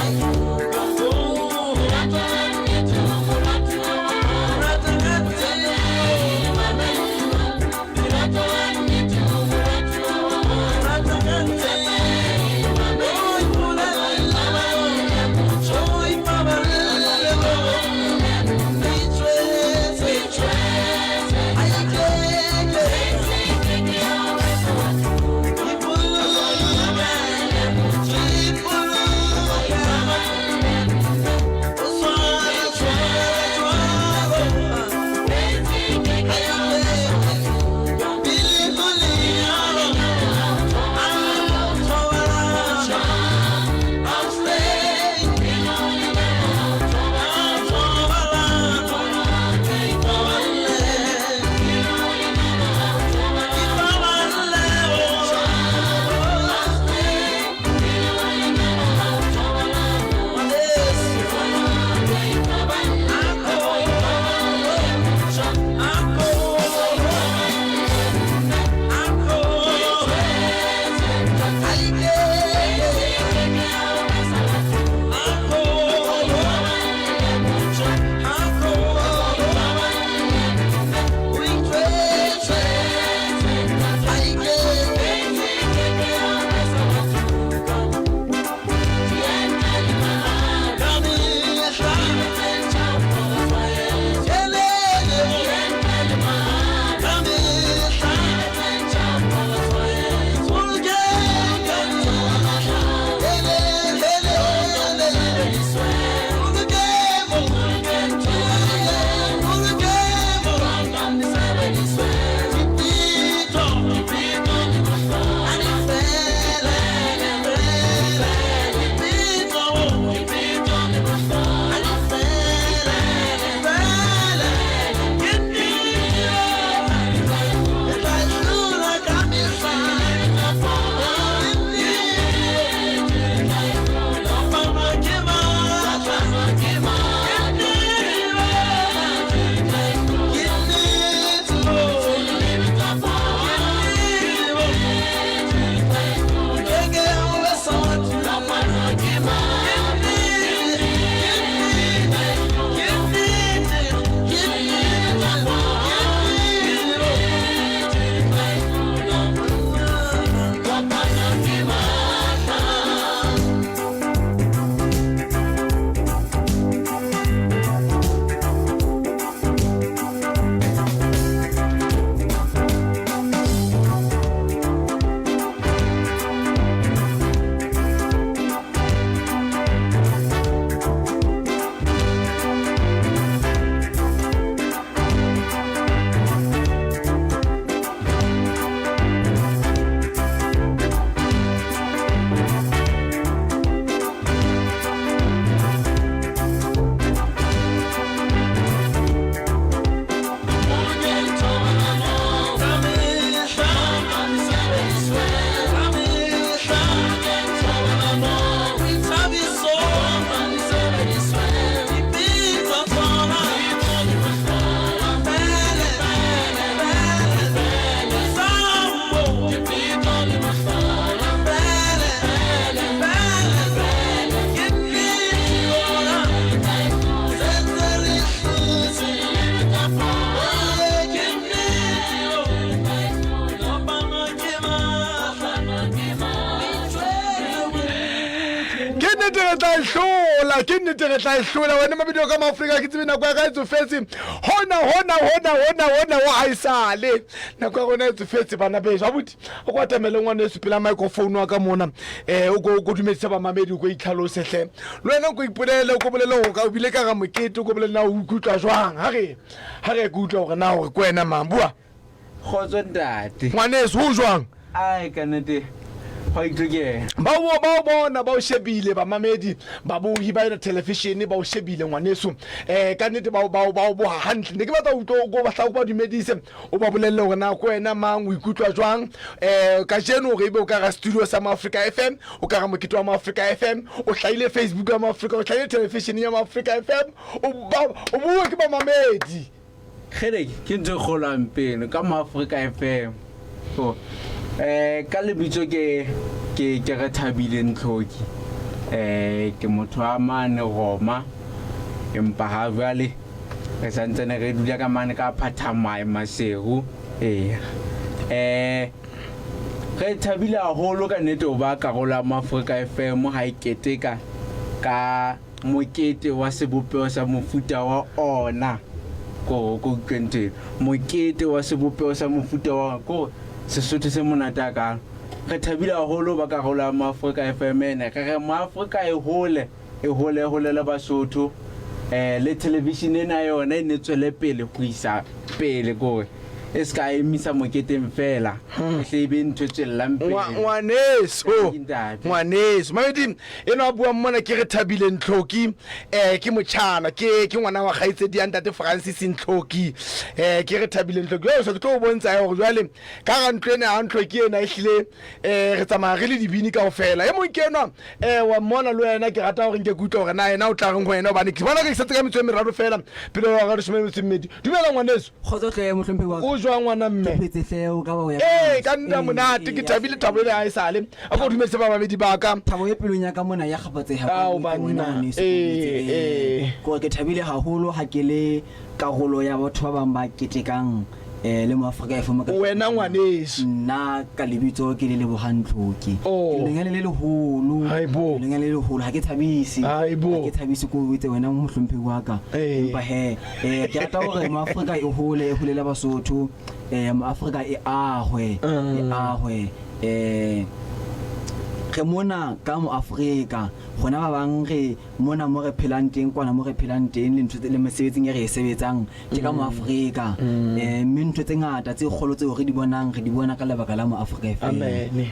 nnete re tla e hlola, ke nnete re tla e hlola. Wena mabidi ka Maafrika, ke tsebe nako ya ka e tsofetse. Hona hona hona hona hona ho haesale. Nako ya rona e tsofetse bana beso. Abuti, o ko atamele ngwana eso pela microphone wa ka mona. Eh o ko o ko dumedisa bamamedi o ko itlhalose hle. Le wena o ko ipolele, o ko bolele hore ka o bile ka ga mokete, o ko bolele na o ikutlwa jwang. Ha re ha re ke utlwa hore na hore ke wena mang. Bua. Kgotso ntate. Ngwaneso, ho jwang? Ai ka nnete gwa itlokela. Ba o ba o bona ba o shebile bamamedi babohi ba yona television ba o shebile ngwaneso. Eh ka nnete ba o ba o ba o boha hantle. Ne ke batla ho utlwa o ko batla o ba dumedise o ba bolelle hore na ke wena mang o ikutlwa jwang. Eh kajeno hore ebe o ka ra studio sa Maafrika FM, o ka ra mokete wa Maafrika FM, o hlahile Facebook ya Maafrika, o hlahile television ya Maafrika FM, o ba o buwe ke bamamedi. Kgele ke ntho e kgolo hampe eno ka Moafrika FM. Oh. Eh ka lebitso ke ke ke re Thabile Ntlhoki. Eh ke motho wa mane Roma empa ha jwale re santsane re dula ka mane ka Phathamae Maseru. Ee. Eh re thabile haholo ka nnete ho ba karolo ya Moafrika FM ha e keteka ka Mokete wa sebopeho sa mofuta wa ona. Ko ko utlwe ntho eno. Mokete wa sebopeho sa mofuta wa ona. Ko Sesotho se monate hakalo. Re thabile haholo ho ba karolo ya Moafrika FM ena. Re re Moafrika e hole, e hole, e holele Basotho. Eh le television ena yona e ne tswele pele ho isa pele kore e se ka emisa moketeng fela. E hle e be ntho e tswellang pele. Ngwaneso, ngwaneso. Mamedi Enwa a buang mona ke Rethabile Ntlhoki, eh ke motjhana, ke ke ngwana wa kgaitsedi ya ntate Francis Ntlhoki. Eh ke Rethabile Ntlhoki. Yo so ke tlo o bontsha hore jwale ka ga ntlo ena ya Ntlhoki ena ehlile eh re tsamaya re le dibini kaofela. E mong ke enwa eh wa mmona le wena ke rata hore nke ke utlwe hore na yena o tla reng ho wena hobane ke bona ke setse ka metso e meraro fela pele ho hora ya leshome le metso e mmedi. Dumela ngwaneso. Kgotso hle mohlomphehi wa ka. O jwang ngwana mme? Ke phetse hle o ka ba o ya. Ee ka nna monate ke thabile thabo ele ha e sale. A ko dumedise ba babedi ba ka. Thabo e pelong ya ka mona ya kgaphatseha. Ao banna. Ee ee. Kore ke thabile haholo ha ke le karolo ya batho ba bang ba ketekang eh le Moafrika FM ka Wena ngwaneso. Nna ka lebitso ke le Lebohang Tlhoki. Oh. Ke lenyane le leholo. Haibo. Ke lenyane le leholo ha ke thabise. Haibo. Ha ke thabise ko itse wena mohlomphehi wa ka. Empa he eh ke rata hore Moafrika e hole e holele Basotho. Eh Moafrika e ahwe e ahwe eh re mona ka Moafrika gona ba bang re mona mo re phelang teng kwana mo re phelang teng le ntho tse le mesebetsing e re e sebetsang ke ka Moafrika eh mme ntho tse ngata tse kgolo tseo re di bonang re di bona ka lebaka la Moafrika FM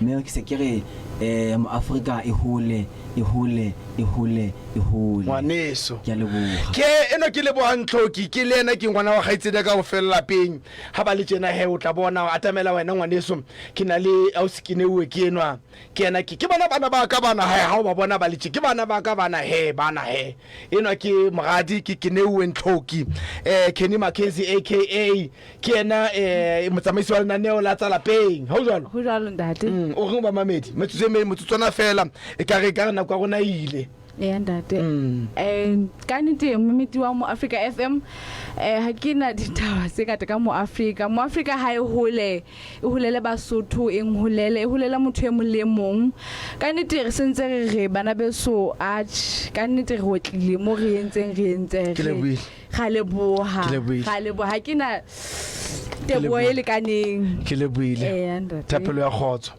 mme ke se ke re eh Moafrika e hole e hole e hole e hole. Ngwaneso. Ke a leboga. Ke eno ke Lebohang Tlhoki, ke le yena ke ngwana wa kgaitsedi ya ka ho fella lapeng. Ha ba le tjena he o tla bona atamela wena ngwaneso. Ke na le ausi Keneuwe ke enwa. Ke yena ke ke bona bana ba ka bana he ha o ba bona ba le tje ke bana ba ka bana he bana he. Enwa ke moradi ke Keneuwe Ntlhoki. Eh Kenny Mackenzie aka ke yena eh motsamaisi wa lenaneo la tsa lapeng. Ha o jwalo? Ho jwalo ntate. O reng ba mamedi? Metsotso e me motsotswana fela e ka re ka re nako ya rona e ile. Eya ntate. Ka nnete momedi wa mo Africa FM eh ha ke na ditaba tse ngata ka mo Africa. Mo Africa ha e hole, e holele Basotho, e nholele, e holele motho e mong le e mong. Ka nnete re sentse re re bana beso atjhe, ka nnete re otlile mo re entseng re entse. Ke lebohile. Ra leboha. Ke lebohile. Ra leboha. Ha ke na teboho e lekaneng. Ke lebohile. Eya ntate. Thapelo ya kgotso.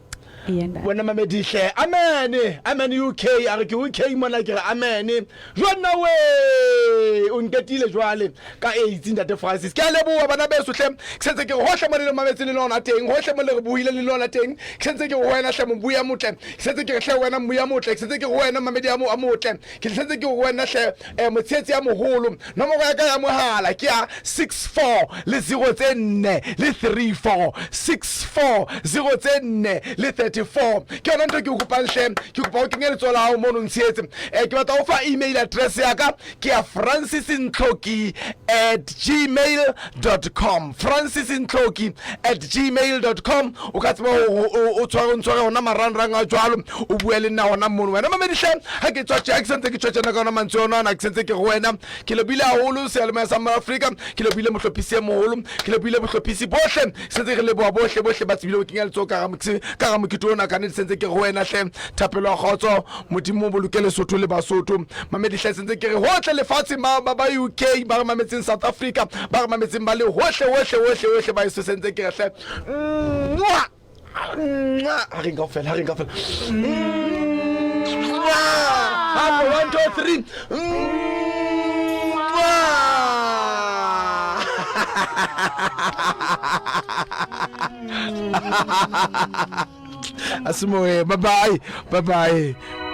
Eya ntate. Wena mamedihle amen amen UK a re ke UK mona ke re amen jwanna we o nketile jwale ka AIDS ntate Francis ke a leboha bana beso hle ke sentse ke re hohle mo le le mametseng le lona teng hohle mo le re buile le lona teng ke sentse ke re ho wena hle mobuya motle ke sentse ke re hle wena mmuya motle ke sentse ke re ho wena mamedi a motle ke sentse ke re ho wena hle eh, motshehetsi ya moholo nomoro ya ka ya mohala ke ya 64 le 0 tse nne le 34 64 0 tse nne le 34 ke yona ntho ke o kopang hle ke kopa o kenye letsoho la hao mono ntshehetse eh, ke batla o fa email address ya ka ke ya francis ntlhoki at gmail com francis ntlhoki at gmail com o ka tseba o tshware o ntshware ona marangrang a jwalo o bue le nna ona mono wena mamedihle ga ke tswa tje ke sentse ke tshwa tjena ka ona mantswe ona ana ke sentse ke go wena ke lebile haholo seyalemoya sa Afrika ke lebile mohlophisi e moholo ke lebile bohlophisi bohle sentse re leboha bohle bohle ba tsebile ho kenya letsoho ka ga mokete. mokete ona ka nnete sentse ke re ho wena hle thapelo ya kgotso modimo o boloke lesotho le basotho mamedi hle sentse ke re hohle lefatsheng ba ba ba uk ba re mametseng south africa ba re mametseng ba le hohle hohle hohle hohle ba eso sentse ke re hle Mwah! Mwah! ha reng kaofela ha reng kaofela Mwah! Hape, one two three Mwah! Asimoe bye bye bye bye.